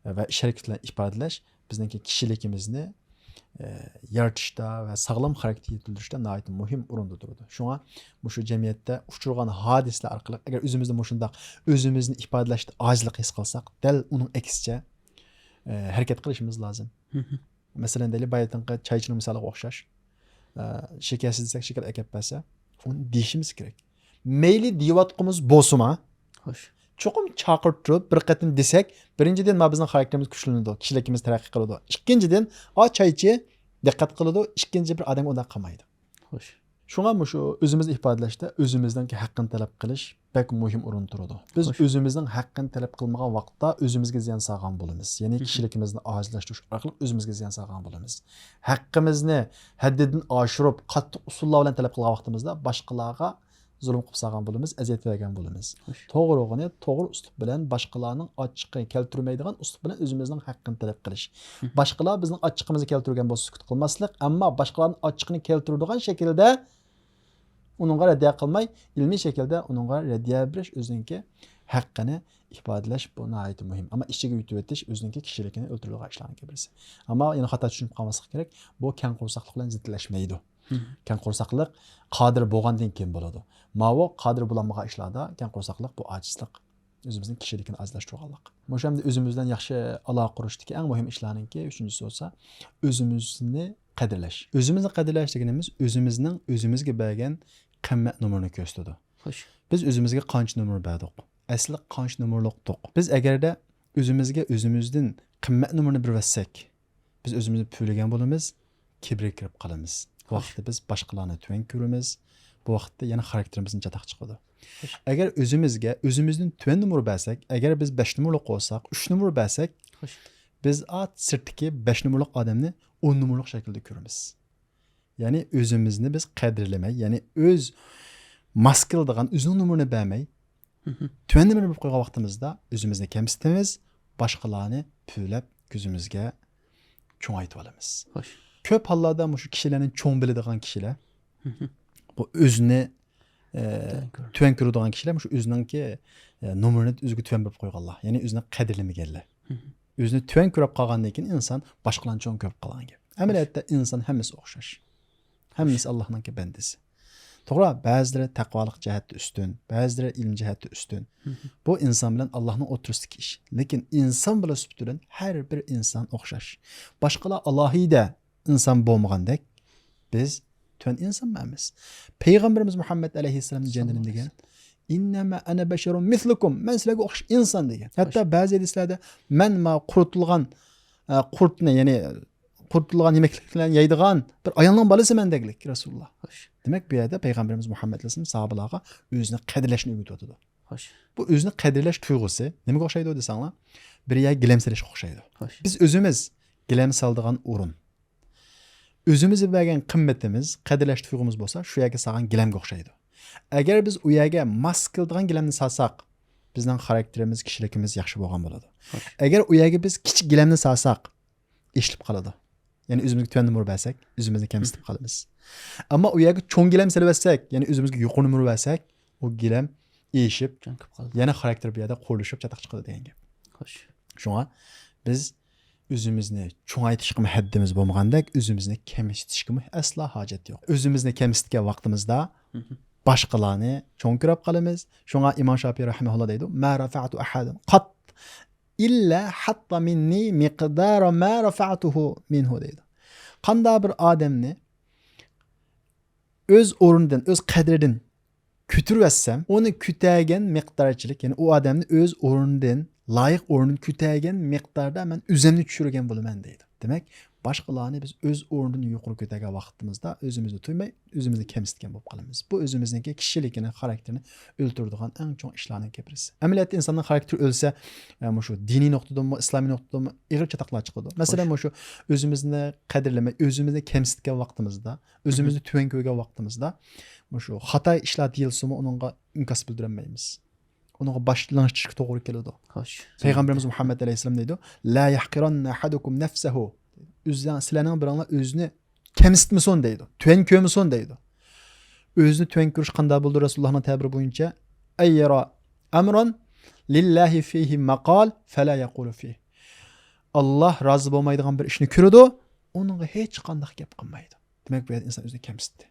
ۋە ئىش ھەرىكىتى بىلەن ئىپادىلەش بىزنىڭكى كىشىلىكىمىزنى، ئە، يارىتىشتا ۋە ساغلام خاراكتېر يېتىلدۈرۈشتە ناھايىتى مۇھىم ئورۇندا تۇرىدۇ. شۇڭا مۇشۇ جەمئىيەتتە ئۇچرىغان ھادىسىلەر ئارقىلىق، ئەگەر ئۆزىمىزدە مۇشۇنداق ئۆزىمىزنى ئىپادىلەشتە ئاجىزلىق ھېس قىلساق، دەل ئۇنىڭ ئەكسىچە، ئە، ھەرىكەت قىلىشىمىز لازىم. مەسىلەن، دەيلى، بايىتىنقى چايچىنىڭ مىسالىغا ئوخشاش. ئە، شېكەرسىز دېسەك، شېكەر ئەكەپ بەرسە، ئۇنى دېيىشىمىز كېرەك. مەيلى دېيىۋاتقۇمىز بولسىمۇ، چوقۇم چاقىرتىپ بىر قېتىم دېسەك، بىرىنچىدىن، ما بىزنىڭ خاراكتېرىمىز كۈچلىنىدۇ، كىشىلىكىمىز تەرەققىي قىلىدۇ. ئىككىنچىدىن، ئا چايچى دىققەت قىلىدۇ، ئىككىنچى بىر ئادەمگە ئۇنداق قىلمايدۇ. شۇڭا مۇشۇ ئۆزىمىزنى ئىپادىلەشتە ئۆزىمىزنىڭكى ھەققىنى تەلەپ قىلىش بەك مۇھىم ئورۇندا تۇرىدۇ. بىز ئۆزىمىزنىڭ ھەققىنى تەلەپ قىلمىغان ۋاقىتتا ئۆزىمىزگە زىيان سالغان بولىمىز. يەنى كىشىلىكىمىزنى ئاجىزلاشتۇرۇش ئارقىلىق ئۆزىمىزگە زىيان سالغان بولىمىز. ھەققىمىزنى ھەددىدىن ئاشۇرۇپ، قاتتىق ئۇسۇللار بىلەن تەلەپ قىلغان ۋاقتىمىزدا باشقىلارغا زۇلۇم قىلىپ سالغان بولىمىز، ئەزىيەت بەرگەن بولىمىز. توغرىغىنى توغرا ئۇسلۇب بىلەن باشقىلارنىڭ ئاچچىقىنى كەلتۈرمەيدىغان ئۇسلۇب بىلەن ئۆزىمىزنىڭ ھەققىنى تەلەپ قىلىش. باشقىلار بىزنىڭ ئاچچىقىمىزنى كەلتۈرگەن بولسا سۈكۈت قىلماسلىق، ئەمما باشقىلارنىڭ ئاچچىقىنى كەلتۈرىدىغان شەكىلدە ئۇنىڭغا رەددىيە قىلماي، ئىلمىي شەكىلدە ئۇنىڭغا رەددىيە بېرىش، ئۆزىنىڭكى ھەققىنى ئىپادىلەش، بۇ ناھايىتى مۇھىم. ئەمما ئىچىگە يۇتۇۋېتىش ئۆزىنىڭكى كىشىلىكىنى ئۆلتۈرىدىغان ئىشلارنىڭكى بىرسى. ئەمما يەنە خاتا چۈشىنىپ قالماسلىق كېرەك، بۇ كەڭ قورساقلىق بىلەن زىتلەشمەيدۇ. كەڭ قورساقلىق قادىر بولغاندىن كېيىن بولىدۇ. ماۋۇ قادىر بولالمىغان ئىشلاردا كەڭ قورساقلىق، بۇ ئاجىزلىق. ئۆزىمىزنىڭ كىشىلىكىنى ئاجىزلاشتۇرغانلىق. مۇشۇ ھەمدە ئۆزىمىز بىلەن ياخشى ئالاقە قۇرۇشتىكى ئەڭ مۇھىم ئىشلارنىڭكى ئۈچىنچىسى بولسا، ئۆزىمىزنى قەدىرلەش. ئۆزىمىزنى قەدىرلەش دېگىنىمىز ئۆزىمىزنىڭ ئۆزىمىزگە بەرگەن قىممەت نومۇرىنى كۆرسىتىدۇ. بىز ئۆزىمىزگە قانچە نومۇر بەردۇق؟ ئەسلى قانچە نومۇرلۇقتۇق؟ بىز ئەگەردە ئۆزىمىزگە ئۆزىمىزدىن قىممەت نومۇرىنى بېرىۋەتسەك، بىز ئۆزىمىزنى پۈۋلىگەن بولىمىز، كىبىرگە كىرىپ قالىمىز. بۇ ۋاقىتتا بىز باشقىلارنى تۆۋەن كۆرىمىز. بۇ ۋاقىتتا يەنە خاراكتېرىمىزدىن چاتاق چىقىدۇ. ئەگەر ئۆزىمىزگە ئۆزىمىزدىن تۆۋەن نومۇر بەرسەك، ئەگەر بىز بەش نومۇرلۇق بولساق، ئۈچ نومۇر بەرسەك، بىز ئات سىرتتىكى بەش نومۇرلۇق ئادەمنى ئون نومۇرلۇق شەكىلدە كۆرىمىز. يەنى ئۆزىمىزنى بىز قەدىرلىمەي، يەنى ئۆز ماس كېلىدىغان ئۆزىنىڭ نومۇرىنى بەرمەي، تۆۋەن نومۇر بېرىپ قويغان ۋاقتىمىزدا ئۆزىمىزنى كەمسىتىمىز، باشقىلارنى پۈۋلەپ كۆزىمىزگە چوڭايتىۋالىمىز. كۆپ ھاللاردا مۇشۇ كىشىلەرنى چوڭ بىلىدىغان كىشىلەر، بۇ ئۆزىنى، ئە، تۆۋەن كۆرىدۇ. تۆۋەن كۆرىدىغان كىشىلەر مۇشۇ ئۆزىنىڭكى، ئە، نومۇرىنى ئۆزىگە تۆۋەن بېرىپ قويغانلار. يەنى ئۆزىنى قەدىرلىمىگەنلەر. ئۆزىنى تۆۋەن كۆرۈپ قالغاندىن كېيىن ئىنسان باشقىلارنى چوڭ كۆرۈپ قالغان گەپ. ئەمەلىيەتتە ئىنسان ھەممىسى ئوخشاش. ھەممىسى ئاللاھنىڭكى بەندىسى. توغرا، بەزىلىرى تەقۋالىق جەھەتتە ئۈستۈن، بەزىلىرى ئىلىم جەھەتتە ئۈستۈن. بۇ ئىنسان بىلەن ئاللاھنىڭ ئوتتۇرىسىدىكى ئىش. لېكىن ئىنسان بالا سۈپىتى بىلەن ھەر بىر ئىنسان ئوخشاش. باشقىلار ئالاھىدە ئىنسان بولمىغاندەك، بىز تۆۋەن ئىنسانمۇ ئەمەس. پەيغەمبىرىمىز مۇھەممەد ئەلەيھىسسالام جەندىدىن دېگەن، «ئىننەما ئەنە بەشەرۇن مىسلۇكۇم.» مەن سىلەرگە ئوخشاش ئىنسان دېگەن. ھەتتا بەزى ھەدىسلەردە، «مەن ما قۇرۇتۇلغان، ئە، قۇرتنى، يەنى قۇرۇتۇلغان يېمەكلىكلەرنى يەيدىغان بىر ئايالنىڭ بالىسىمەن» دەگلىك رەسۇلۇللا. دېمەك، بۇ يەردە پەيغەمبىرىمىز مۇھەممەد ئەلەيھىسسالام ساھابىلارغا ئۆزىنى قەدىرلەشنى ئۆگىتىۋاتىدۇ. بۇ ئۆزىنى قەدىرلەش تۇيغۇسى نېمىگە ئوخشايدۇ دېسەڭلار، بىر يەرگە گىلەم سېلىشقا ئوخشايدۇ. بىز ئۆزىمىز گىلەم سالىدىغان ئورۇن. ئۆزىمىزگە بەرگەن قىممىتىمىز، قەدىرلەش تۇيغۇمىز بولسا، شۇ يەرگە سالغان گىلەمگە ئوخشايدۇ. ئەگەر بىز ئۇ يەرگە ماس كېلىدىغان گىلەمنى سالساق، بىزنىڭ خاراكتېرىمىز، كىشىلىكىمىز ياخشى بولغان بولىدۇ. ئەگەر ئۇ يەرگە بىز كىچىك گىلەمنى سالساق، ئېشىلىپ قالىدۇ. يەنى ئۆزىمىزگە تۆۋەن نومۇر بەرسەك، ئۆزىمىزنى كەمسىتىپ قالىمىز. ئەمما ئۇ يەرگە چوڭ گىلەم سېلىۋەتسەك، يەنى ئۆزىمىزگە يۇقىرى نومۇر بەرسەك، ئۇ گىلەم ئېشىپ، يەنە خاراكتېر بۇ يەردە قۇرۇلۇشۇپ چاتاق چىقىدۇ دېگەن گەپ. شۇڭا بىز ئۆزىمىزنى چوڭايتىشقىمۇ ھەددىمىز بولمىغاندەك، ئۆزىمىزنى كەمسىتىشكىمۇ ئەسلا ھاجەت يوق. ئۆزىمىزنى كەمسىتكەن ۋاقتىمىزدا باشقىلارنى چوڭ كۆرۈپ قالىمىز. شۇڭا ئىمام شاپىي رەھىمەھۇللا دەيدۇ، «ما رەفەئتۇ ئەھەدەن قەت ئىللا ھەتتە مىننى مىقدارا ما رەفەئتۇھۇ مىنھۇ» دەيدۇ. قانداق بىر ئادەمنى ئۆز ئورنىدىن، ئۆز قەدرىدىن كۆتۈرۈۋەتسەم، ئۇنى كۆتەرگەن مىقدارچىلىك، يەنى ئۇ ئادەمنى ئۆز ئورنىدىن، لايىق ئورنىدىن كۆتەرگەن مىقداردا مەن ئۆزۈمنى چۈشۈرگەن بولىمەن دەيدۇ. دېمەك، باشقىلارنى بىز ئۆز ئورنىدىن يۇقىرى كۆتەرگەن ۋاقتىمىزدا ئۆزىمىزنى تۇيماي، ئۆزىمىزنى كەمسىتكەن بولۇپ قالىمىز. بۇ ئۆزىمىزنىڭكى كىشىلىكىنى، خاراكتېرىنى ئۆلتۈرىدىغان ئەڭ چوڭ ئىشلارنىڭكى بىرسى. ئەمەلىيەتتە ئىنساننىڭ خاراكتېرى ئۆلسە، ئە، مۇشۇ دىنىي نۇقتىدىنمۇ، ئىسلامىي نۇقتىدىنمۇ ئېغىر چاتاقلار چىقىدۇ. مەسىلەن، مۇشۇ ئۆزىمىزنى قەدىرلىمەي، ئۆزىمىزنى كەمسىتكەن ۋاقتىمىزدا، ئۆزىمىزنى تۆۋەن كۆرگەن ۋاقتىمىزدا، مۇشۇ خاتا ئىشلار دېيىلسىمۇ، ئۇنىڭغا ئىنكاس بىلدۈرەلمەيمىز. ئۇنىڭغا باش لىڭشىتىشكە توغرا كېلىدۇ. خوش. پەيغەمبىرىمىز مۇھەممەد ئەلەيھىسسالام دەيدۇ، لا يەھقىرەننە ئەھەدۇكۇم نەفسەھۇ. ئۆزلەر، سىلەرنىڭ بىرىڭلار ئۆزىنى كەمسىتمىسۇن دەيدۇ. تۆۋەن كۆرمىسۇن دەيدۇ. ئۆزىنى تۆۋەن كۆرۈش قانداق بولىدۇ رەسۇلۇللاھنىڭ تەبىرى بويىچە؟ ئەن يەرا ئەمران لىللاھى فىھى مەقال فەلا يەقۇلۇ فىھ. ئاللاھ رازى بولمايدىغان بىر ئىشنى كۆرىدۇ، ئۇنىڭغا ھېچقانداق گەپ قىلمايدۇ. دېمەك، بۇ يەردە ئىنسان ئۆزىنى كەمسىتتى.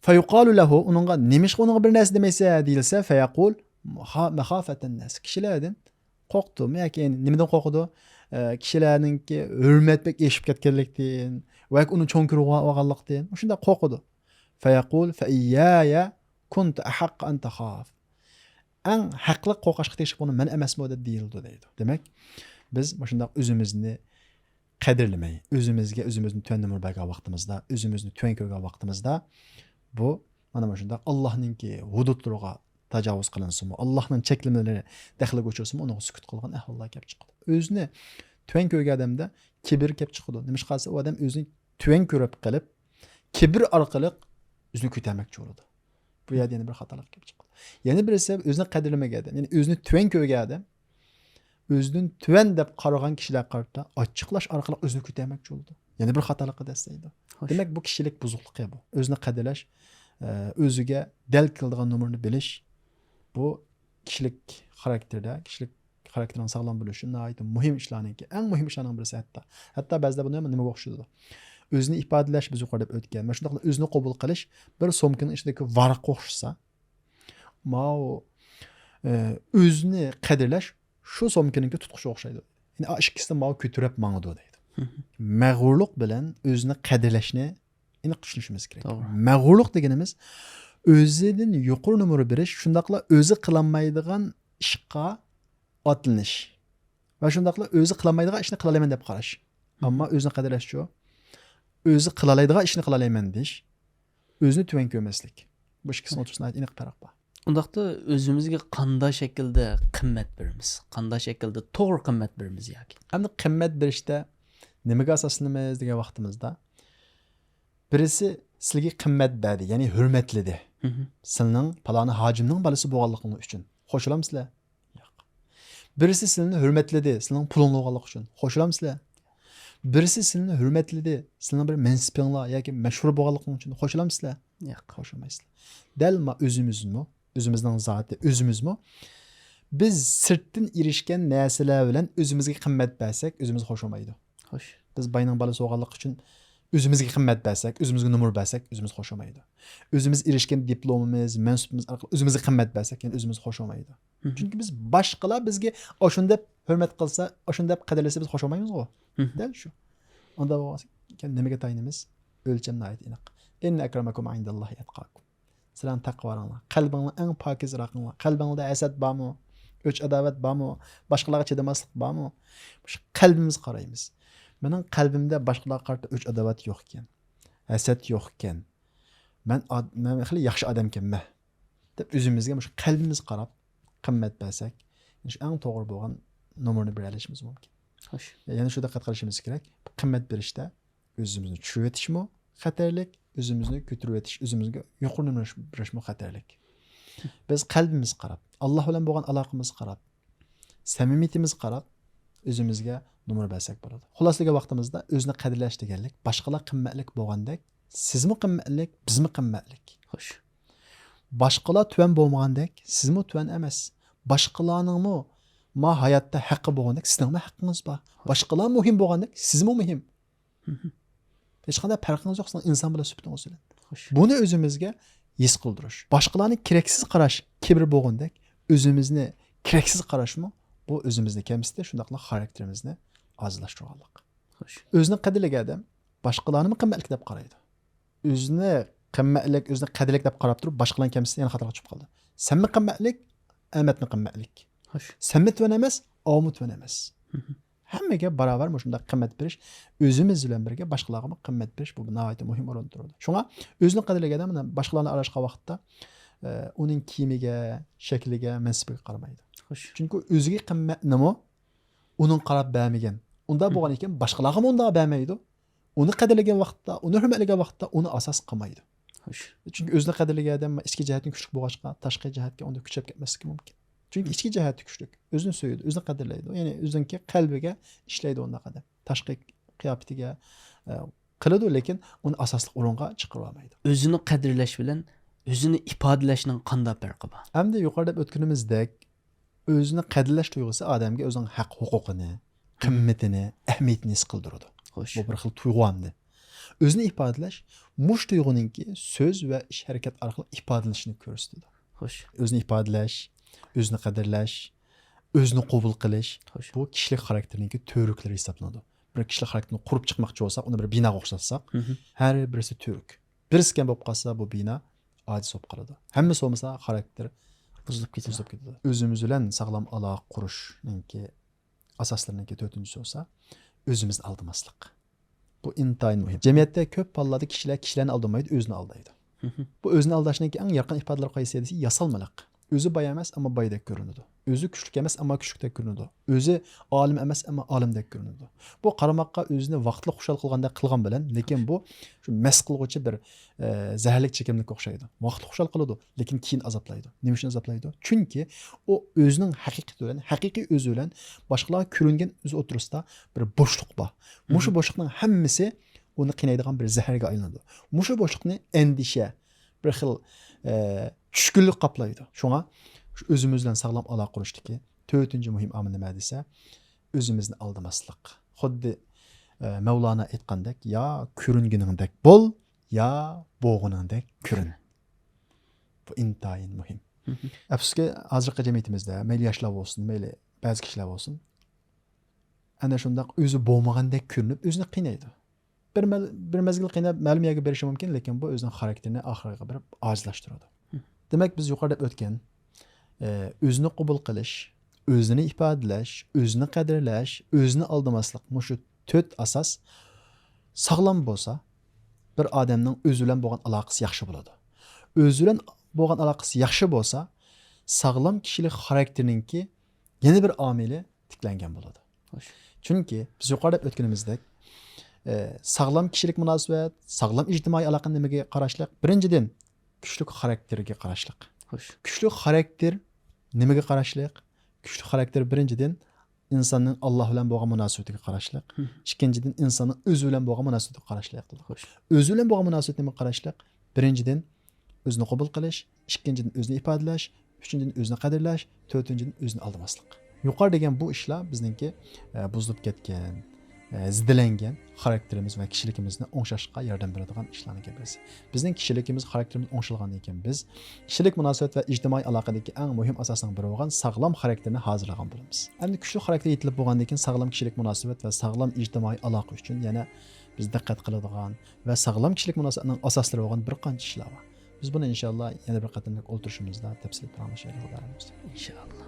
فيقال له، ئۇنىڭغا، نېمىشقا ئۇنىڭغا بىر نەرسە دېمەيسەن دېيىلسە، فيقول مخافة الناس، كىشىلەردىن قورقتۇم. ياكى نېمىدىن قورقىدۇ؟ ئە، كىشىلەرنىڭكى ھۆرمەت بەك ئېشىپ كەتكەنلىكتىن ۋە ئۇنى چوڭ كۆرۈۋالغانلىقتىن، شۇنداق قورقىدۇ. فيقول فإياي كنت أحق أن تخاف. ئەڭ ھەقلىق قورقۇشقا تېگىشلىك بولغان مەن ئەمەسمۇ دەپ دېيىلىدۇ دەيدۇ. دېمەك، بىز مۇشۇنداق ئۆزىمىزنى قەدىرلىمەي، ئۆزىمىزگە ئۆزىمىزنى تۆۋەن نومۇر بەرگەن ۋاقتىمىزدا، ئۆزىمىزنى تۆۋەن كۆرگەن ۋاقتىمىزدا، بۇ مانا مۇشۇنداق ئاللاھنىڭكى ھۇدۇدلىرىغا تاجاۋۇز قىلىنسىمۇ، ئاللاھنىڭ چەكلىمىلىرى دەخلىگە ئۇچرىسىمۇ، ئۇنىڭغا سۈكۈت قىلغان ئەھۋاللار كەپ چىقىدۇ. ئۆزىنى تۆۋەن كۆرگەن ئادەمدە كىبىر كەپ چىقىدۇ. نېمىشقا دېسە، ئۇ ئادەم ئۆزىنى تۆۋەن كۆرۈپ قېلىپ، كىبىر ئارقىلىق ئۆزىنى كۆتەرمەكچى بولىدۇ. بۇ يەردە يەنە بىر خاتالىق كېلىپ چىقىدۇ. يەنە بىرسى، ئۆزىنى قەدىرلىمىگەن ئادەم، يەنى ئۆزىنى تۆۋەن كۆرگەن ئادەم، ئۆزىدىن تۆۋەن دەپ قارىغان كىشىلەرگە قارىتا ئاچچىقلاش ئارقىلىق ئۆزىنى كۆتەرمەكچى بولىدۇ. يەنە بىر خاتالىققا دەسسەيدۇ. خوش. دېمەك، بۇ كىشىلىك بۇزۇقلۇق بۇ. ئۆزىنى قەدىرلەش، ئە، ئۆزىگە دەل كېلىدىغان نومۇرنى بىلىش، بۇ كىشىلىك خاراكتېردا، كىشىلىك خاراكتېرنىڭ ساغلام بولۇشى ناھايىتى مۇھىم ئىشلارنىڭكى، ئەڭ مۇھىم ئىشلارنىڭ بىرسى ھەتتا. ھەتتا بەزىدە بۇنى نېمىگە ئوخشىتىدۇ؟ ئۆزىنى ئىپادىلەش، بىز يۇقىرىدا ئۆتكەن. مانا شۇنداقلا ئۆزىنى قوبۇل قىلىش بىر سومكىنىڭ ئىچىدىكى ۋاراققا ئوخشىسا، ماۋۇ، ئە، ئۆزىنى قەدىرلەش شۇ سومكىنىڭكى تۇتقۇچىغا ئوخشايدۇ. يەنى ئا ئىككىسىنى ماۋۇ كۆتۈرۈپ ماڭىدۇ دەيدۇ. مەغرۇرلۇق بىلەن ئۆزىنى قەدىرلەشنى ئېنىق چۈشىنىشىمىز كېرەك. توغرا. مەغرۇرلۇق دېگىنىمىز ئۆزىدىن يۇقىرى نومۇر بېرىش، شۇنداقلا ئۆزى قىلالمايدىغان ئىشقا ئاتلىنىش ۋە شۇنداقلا ئۆزى قىلالمايدىغان ئىشنى قىلالايمەن دەپ قاراش. ئەمما ئۆزىنى قەدىرلەشچۇ؟ ئۆزى قىلالايدىغان ئىشنى قىلالايمەن دېيىش، ئۆزىنى تۆۋەن كۆرمەسلىك. بۇ ئىككىسىنىڭ ئوتتۇرىسىدا ناھايىتى ئېنىق پەرق بار. ئۇنداقتا ئۆزىمىزگە قانداق شەكىلدە قىممەت بېرىمىز؟ قانداق شەكىلدە توغرا قىممەت بېرىمىز ياكى؟ ئەمدى قىممەت بېرىشتە نېمىگە ئاساسلىنىمىز دېگەن ۋاقتىمىزدا، بىرسى سىلىگە قىممەت بەردى، يەنى ھۆرمەتلىدى. سىلىنىڭ پالانى ھاجىمنىڭ بالىسى بولغانلىقىڭ ئۈچۈن. خوشىلامسىلەر؟ ياق. بىرسى سىلىنى ھۆرمەتلىدى، سىلىنىڭ پۇلۇڭ بولغانلىقى ئۈچۈن. خوشىلامسىلەر؟ بىرسى سىلىنى ھۆرمەتلىدى، سىلىنىڭ بىر مەنسىپىڭلار ياكى مەشھۇر بولغانلىقىڭ ئۈچۈن. خوشىلامسىلەر؟ ياق. خوشلىمايسىلەر. دەل ما ئۆزىمىزمۇ، ئۆزىمىزنىڭ زاتى، ئۆزىمىزمۇ بىز سىرتتىن ئېرىشكەن نەرسىلەر بىلەن ئۆزىمىزگە قىممەت بەرسەك، ئۆزىمىز خوش بولمايدۇ. خوش. بىز باينىڭ بالىسى بولغانلىقى ئۈچۈن ئۆزىمىزگە قىممەت بەرسەك، ئۆزىمىزگە نومۇر بەرسەك، ئۆزىمىز خوش بولمايدۇ. ئۆزىمىز ئېرىشكەن دىپلومىمىز، مەنسۇپىمىز ئارقىلىق ئۆزىمىزگە قىممەت بەرسەك، يەنە ئۆزىمىز خوش بولمايدۇ. چۈنكى بىز باشقىلار بىزگە ئاشۇنداق ھۆرمەت قىلسا، ئاشۇنداق قەدىرلىسە، بىز خوش بولمايمىزغۇ؟ دەل شۇ. ئۇنداق بولغان نېمىگە تايىنىمىز؟ ئۆلچەم ناھايىتى ئېنىق. ئىننە ئەكرەمەكۇم ئىندەللاھى ئەتقاكۇم. سىلەرنىڭ تەقۋالىقىڭلار، قەلبىڭلار ئەڭ پاكىزراقىڭلار. قەلبىڭلاردا ھەسەت بارمۇ؟ ئۆچ-ئاداۋەت بارمۇ؟ باشقىلارغا چىدىماسلىق بارمۇ؟ مۇشۇ قەلبىمىزگە قارايمىز. مېنىڭ قەلبىمدە باشقىلارغا قارىتا ئۆچ-ئاداۋەت يوقكەن. ھەسەت يوقكەن. مەن ئاد-، مەن خېلى ياخشى ئادەمكەنمەن دەپ ئۆزىمىزگە مۇشۇ قەلبىمىزگە قاراپ قىممەت بەرسەك، شۇ ئەڭ توغرا بولغان نومۇرنى بېرەلىشىمىز مۇمكىن. خوش. يەنە شۇ دىققەت قىلىشىمىز كېرەك. قىممەت بېرىشتە ئۆزىمىزنى چۈشۈرۈۋېتىشمۇ خەتەرلىك، ئۆزىمىزنى كۆتۈرۈۋېتىش، ئۆزىمىزگە يۇقىرى نومۇر بېرىشمۇ خەتەرلىك. بىز قەلبىمىزگە قاراپ، ئاللا بىلەن بولغان ئالاقىمىزغا قاراپ، سەمىمىيىتىمىزگە قاراپ، ئۆزىمىزگە نومۇر بەرسەك بولىدۇ. خۇلاسىلىگەن ۋاقتىمىزدا ئۆزىنى قەدىرلەش دېگەنلىك، باشقىلار قىممەتلىك بولغاندەك، سىزمۇ قىممەتلىك، بىزمۇ قىممەتلىك. خوش. باشقىلار تۆۋەن بولمىغاندەك، سىزمۇ تۆۋەن ئەمەس. باشقىلارنىڭمۇ ما ھاياتتا ھەققى بولغاندەك، سىزنىڭمۇ ھەققىڭىز بار. باشقىلار مۇھىم بولغاندەك، سىزمۇ مۇھىم. ھېچقانداق پەرقىڭىز يوق سىزنىڭ ئىنسان بىلەن سۈپىتىڭىز بىلەن. خوش. بۇنى ئۆزىمىزگە ھېس قىلدۇرۇش. باشقىلارنى كېرەكسىز قاراش، كىبىر بولغاندەك، ئۆزىمىزنى كېرەكسىز قاراشمۇ بۇ ئۆزىمىزنى كەمسىتىش، شۇنداقلا خاراكتېرىمىزنى ئاجىزلاشتۇرغانلىق. خوش. ئۆزىنى قەدىرلىگەن ئادەم باشقىلارنىمۇ قىممەتلىك دەپ قارايدۇ. ئۆزىنى قىممەتلىك، ئۆزىنى قەدىرلىك دەپ قاراپ تۇرۇپ، باشقىلارنى كەمسىتسە يەنە خاتالىققا چۈشۈپ قالىدۇ. سەنمۇ قىممەتلىك، ئەمەتمۇ قىممەتلىك. خوش. سەنمۇ تۆۋەن ئەمەس، ئاۋمۇ تۆۋەن ئەمەس. ھەممىگە باراۋەر مۇشۇنداق قىممەت بېرىش، ئۆزىمىز بىلەن بىرگە باشقىلارغىمۇ قىممەت بېرىش، بۇ ناھايىتى مۇھىم ئورۇندا تۇرىدۇ. شۇڭا ئۆزىنى قەدىرلىگەن ئادەم مانا باشقىلارنى ئارىلاشقان ۋاقىتتا، ئە، ئۇنىڭ كىيىمىگە، شەكلىگە، مەنسىپىگە قارىمايدۇ. خوش. چۈنكى ئۆزىگە قىممەتنىمۇ ئۇنىڭ قاراپ بەرمىگەن. ئۇنداق بولغان ئىكەن، باشقىلارغىمۇ ئۇنداق بەرمەيدۇ. ئۇنى قەدىرلىگەن ۋاقىتتا، ئۇنى ھۆرمەتلىگەن ۋاقىتتا ئۇنى ئاساس قىلمايدۇ. خوش. چۈنكى ئۆزىنى قەدىرلىگەن ئادەم ئىچكى جەھەتتىن كۈچلۈك بولغاچقا، تاشقى جەھەتكە ئۇنداق كۈچەپ كەتمەسلىكى مۇمكىن. چۈنكى ئىچكى جەھەتتە كۈچلۈك، ئۆزىنى سۆيىدۇ، ئۆزىنى قەدىرلەيدۇ. يەنى ئۆزىنىڭكى قەلبىگە ئىشلەيدۇ ئۇنداق ئادەم. تاشقى قىياپىتىگە، ئە، قىلىدۇ، لېكىن ئۇنى ئاساسلىق ئورۇنغا چىقىرىۋالمايدۇ. ئۆزىنى قەدىرلەش بىلەن ئۆزىنى ئىپادىلەشنىڭ قانداق پەرقى بار؟ ئەمدى يۇقىرىدا دەپ ئۆتكىنىمىزدەك، ئۆزىنى قەدىرلەش تۇيغۇسى ئادەمگە ئۆزىنىڭ ھەق ھوقۇقىنى، قىممىتىنى، ئەھمىيىتىنى ھېس قىلدۇرىدۇ. خوش. بۇ بىر خىل تۇيغۇ ئەمدى. ئۆزىنى ئىپادىلەش مۇشۇ تۇيغۇنىڭكى سۆز ۋە ئىش ھەرىكەت ئارقىلىق ئىپادىلىنىشىنى كۆرسىتىدۇ. خوش. ئۆزىنى ئىپادىلەش، ئۆزىنى قەدىرلەش، ئۆزىنى قوبۇل قىلىش، خوش. بۇ كىشىلىك خاراكتېرنىڭكى تۈۋرۈكلىرى ھېسابلىنىدۇ. بىر كىشىلىك خاراكتېرنى قۇرۇپ چىقماقچى بولساق، ئۇنى بىر بىناغا ئوخشاتساق، مهم. ھەر بىرسى تۈۋرۈك. بىرسى كەم بولۇپ قالسا، بۇ بىنا ئاجىز بولۇپ قالىدۇ. ھەممىسى بولمىسا، خاراكتېر بۇزۇلۇپ كېتىدۇ. بۇزۇلۇپ كېتىدۇ. ئۆزىمىز بىلەن ساغلام ئالاقە قۇرۇشنىڭكى ئاساسلىرىنىڭكى تۆتىنچىسى بولسا، ئۆزىمىزنى ئالدىماسلىق. بۇ ئىنتايىن مۇھىم. جەمئىيەتتە كۆپ ھاللاردا كىشىلەر كىشىلەرنى ئالدىمايدۇ، ئۆزىنى ئالدايدۇ. مهم. بۇ ئۆزىنى ئالداشنىڭكى ئەڭ يارقىن ئىپادىلىرى قايسى دېسە، ياسالمىلىق. ئۆزى باي ئەمەس، ئەمما بايدەك كۆرۈنىدۇ. ئۆزى كۈچلۈك ئەمەس، ئەمما كۈچلۈكتەك كۆرۈنىدۇ. ئۆزى ئالىم ئەمەس، ئەمما ئالىمدەك كۆرۈنىدۇ. بۇ قارىماققا ئۆزىنى ۋاقىتلىق خۇشال قىلغاندەك قىلغان بىلەن، لېكىن بۇ شۇ مەست قىلغۇچى بىر، ئە، زەھەرلىك چېكىملىككە ئوخشايدۇ. ۋاقىتلىق خۇشال قىلىدۇ، لېكىن كېيىن ئازابلايدۇ. نېمە ئۈچۈن ئازابلايدۇ؟ چۈنكى ئۇ ئۆزىنىڭ ھەقىقىتى بىلەن، ھەقىقىي ئۆزى بىلەن باشقىلارغا كۆرۈنگەن ئۆزى ئوتتۇرىسىدا بىر بوشلۇق بار. مۇشۇ مهم. بوشلۇقنىڭ ھەممىسى ئۇنى قىينايدىغان بىر زەھەرگە ئايلىنىدۇ. مۇشۇ بوشلۇقنى ئەندىشە، بىر خىل، ئە، چۈشكۈنلۈك قاپلايدۇ. شۇڭا شۇ ئۆزىمىز بىلەن ساغلام ئالاقە قۇرۇشتىكى تۆتىنچى مۇھىم ئامىل نېمە دېسە، ئۆزىمىزنى ئالدىماسلىق. خۇددى، ئە، مەۋلانا ئېيتقاندەك، يا كۆرۈنگىنىڭدەك بول، يا بولغىنىڭدەك كۆرۈن. بۇ ئىنتايىن مۇھىم. مهم. ئەپسۇسكى، ھازىرقى جەمئىيىتىمىزدە مەيلى ياشلار بولسۇن، مەيلى بەزى كىشىلەر بولسۇن، ئەنە شۇنداق ئۆزى بولمىغاندەك كۆرۈنۈپ، ئۆزىنى قىينايدۇ. بىر مەل-، بىر مەزگىل قىيناپ، مەلۇم يەرگە بېرىشى مۇمكىن، لېكىن بۇ ئۆزىنىڭ خاراكتېرىنى ئاخىرىغا بېرىپ ئاجىزلاشتۇرىدۇ. مم. دېمەك، بىز يۇقىرىدا دەپ ئۆتكەن، ئە، ئۆزىنى قوبۇل قىلىش، ئۆزىنى ئىپادىلەش، ئۆزىنى قەدىرلەش، ئۆزىنى ئالدىماسلىق، مۇشۇ تۆت ئاساس ساغلام بولسا، بىر ئادەمنىڭ ئۆزى بىلەن بولغان ئالاقىسى ياخشى بولىدۇ. ئۆزى بىلەن بولغان ئالاقىسى ياخشى بولسا، ساغلام كىشىلىك خاراكتېرنىڭكى يەنە بىر ئامىلى تىكلەنگەن بولىدۇ. خوش. چۈنكى بىز يۇقىرىدا دەپ ئۆتكىنىمىزدەك، ئە، ساغلام كىشىلىك مۇناسىۋەت، ساغلام ئىجتىمائىي ئالاقە نېمىگە قاراشلىق؟ بىرىنچىدىن، كۈچلۈك خاراكتېرگە قاراشلىق. خوش. كۈچلۈك خاراكتېر نېمىگە قاراشلىق؟ كۈچلۈك خاراكتېر بىرىنچىدىن، ئىنساننىڭ ئاللا بىلەن بولغان مۇناسىۋىتىگە قاراشلىق. مم. ئىككىنچىدىن، ئىنساننىڭ ئۆزى بىلەن بولغان مۇناسىۋىتىگە قاراشلىق دېدۇق. خوش. ئۆزى بىلەن بولغان مۇناسىۋەت نېمىگە قاراشلىق؟ بىرىنچىدىن، ئۆزىنى قوبۇل قىلىش، ئىككىنچىدىن، ئۆزىنى ئىپادىلەش، ئۈچىنچىدىن، ئۆزىنى قەدىرلەش، تۆتىنچىدىن، ئۆزىنى ئالدىماسلىق. يۇقىرى دېگەن بۇ ئىشلار بىزنىڭكى، ئە، بۇزۇلۇپ كەتكەن، ئە، زىددىلەنگەن خاراكتېرىمىز ۋە كىشىلىكىمىزنى ئوڭشاشقا ياردەم بېرىدىغان ئىشلارنىڭكى بىرسى. بىزنىڭ كىشىلىكىمىز، خاراكتېرىمىز ئوڭشالغاندىن كېيىن، بىز كىشىلىك مۇناسىۋەت ۋە ئىجتىمائىي ئالاقىدىكى ئەڭ مۇھىم ئاساسنىڭ بىرى بولغان ساغلام خاراكتېرنى ھازىرلىغان بولىمىز. ئەمدى كۈچلۈك خاراكتېر يېتىلىپ بولغاندىن كېيىن، ساغلام كىشىلىك مۇناسىۋەت ۋە ساغلام ئىجتىمائىي ئالاقە ئۈچۈن يەنە بىز دىققەت قىلىدىغان ۋە ساغلام كىشىلىك مۇناسىۋەتنىڭ ئاساسلىرى بولغان بىر قانچە ئىشلار بار. بىز بۇنى ئىنشاللا يەنە بىر قېتىملىق ئولتۇرۇشىمىزدا تەپسىلىي پاراڭلىشايلى، خۇدايىم بۇيرسا. ئىنشاللا.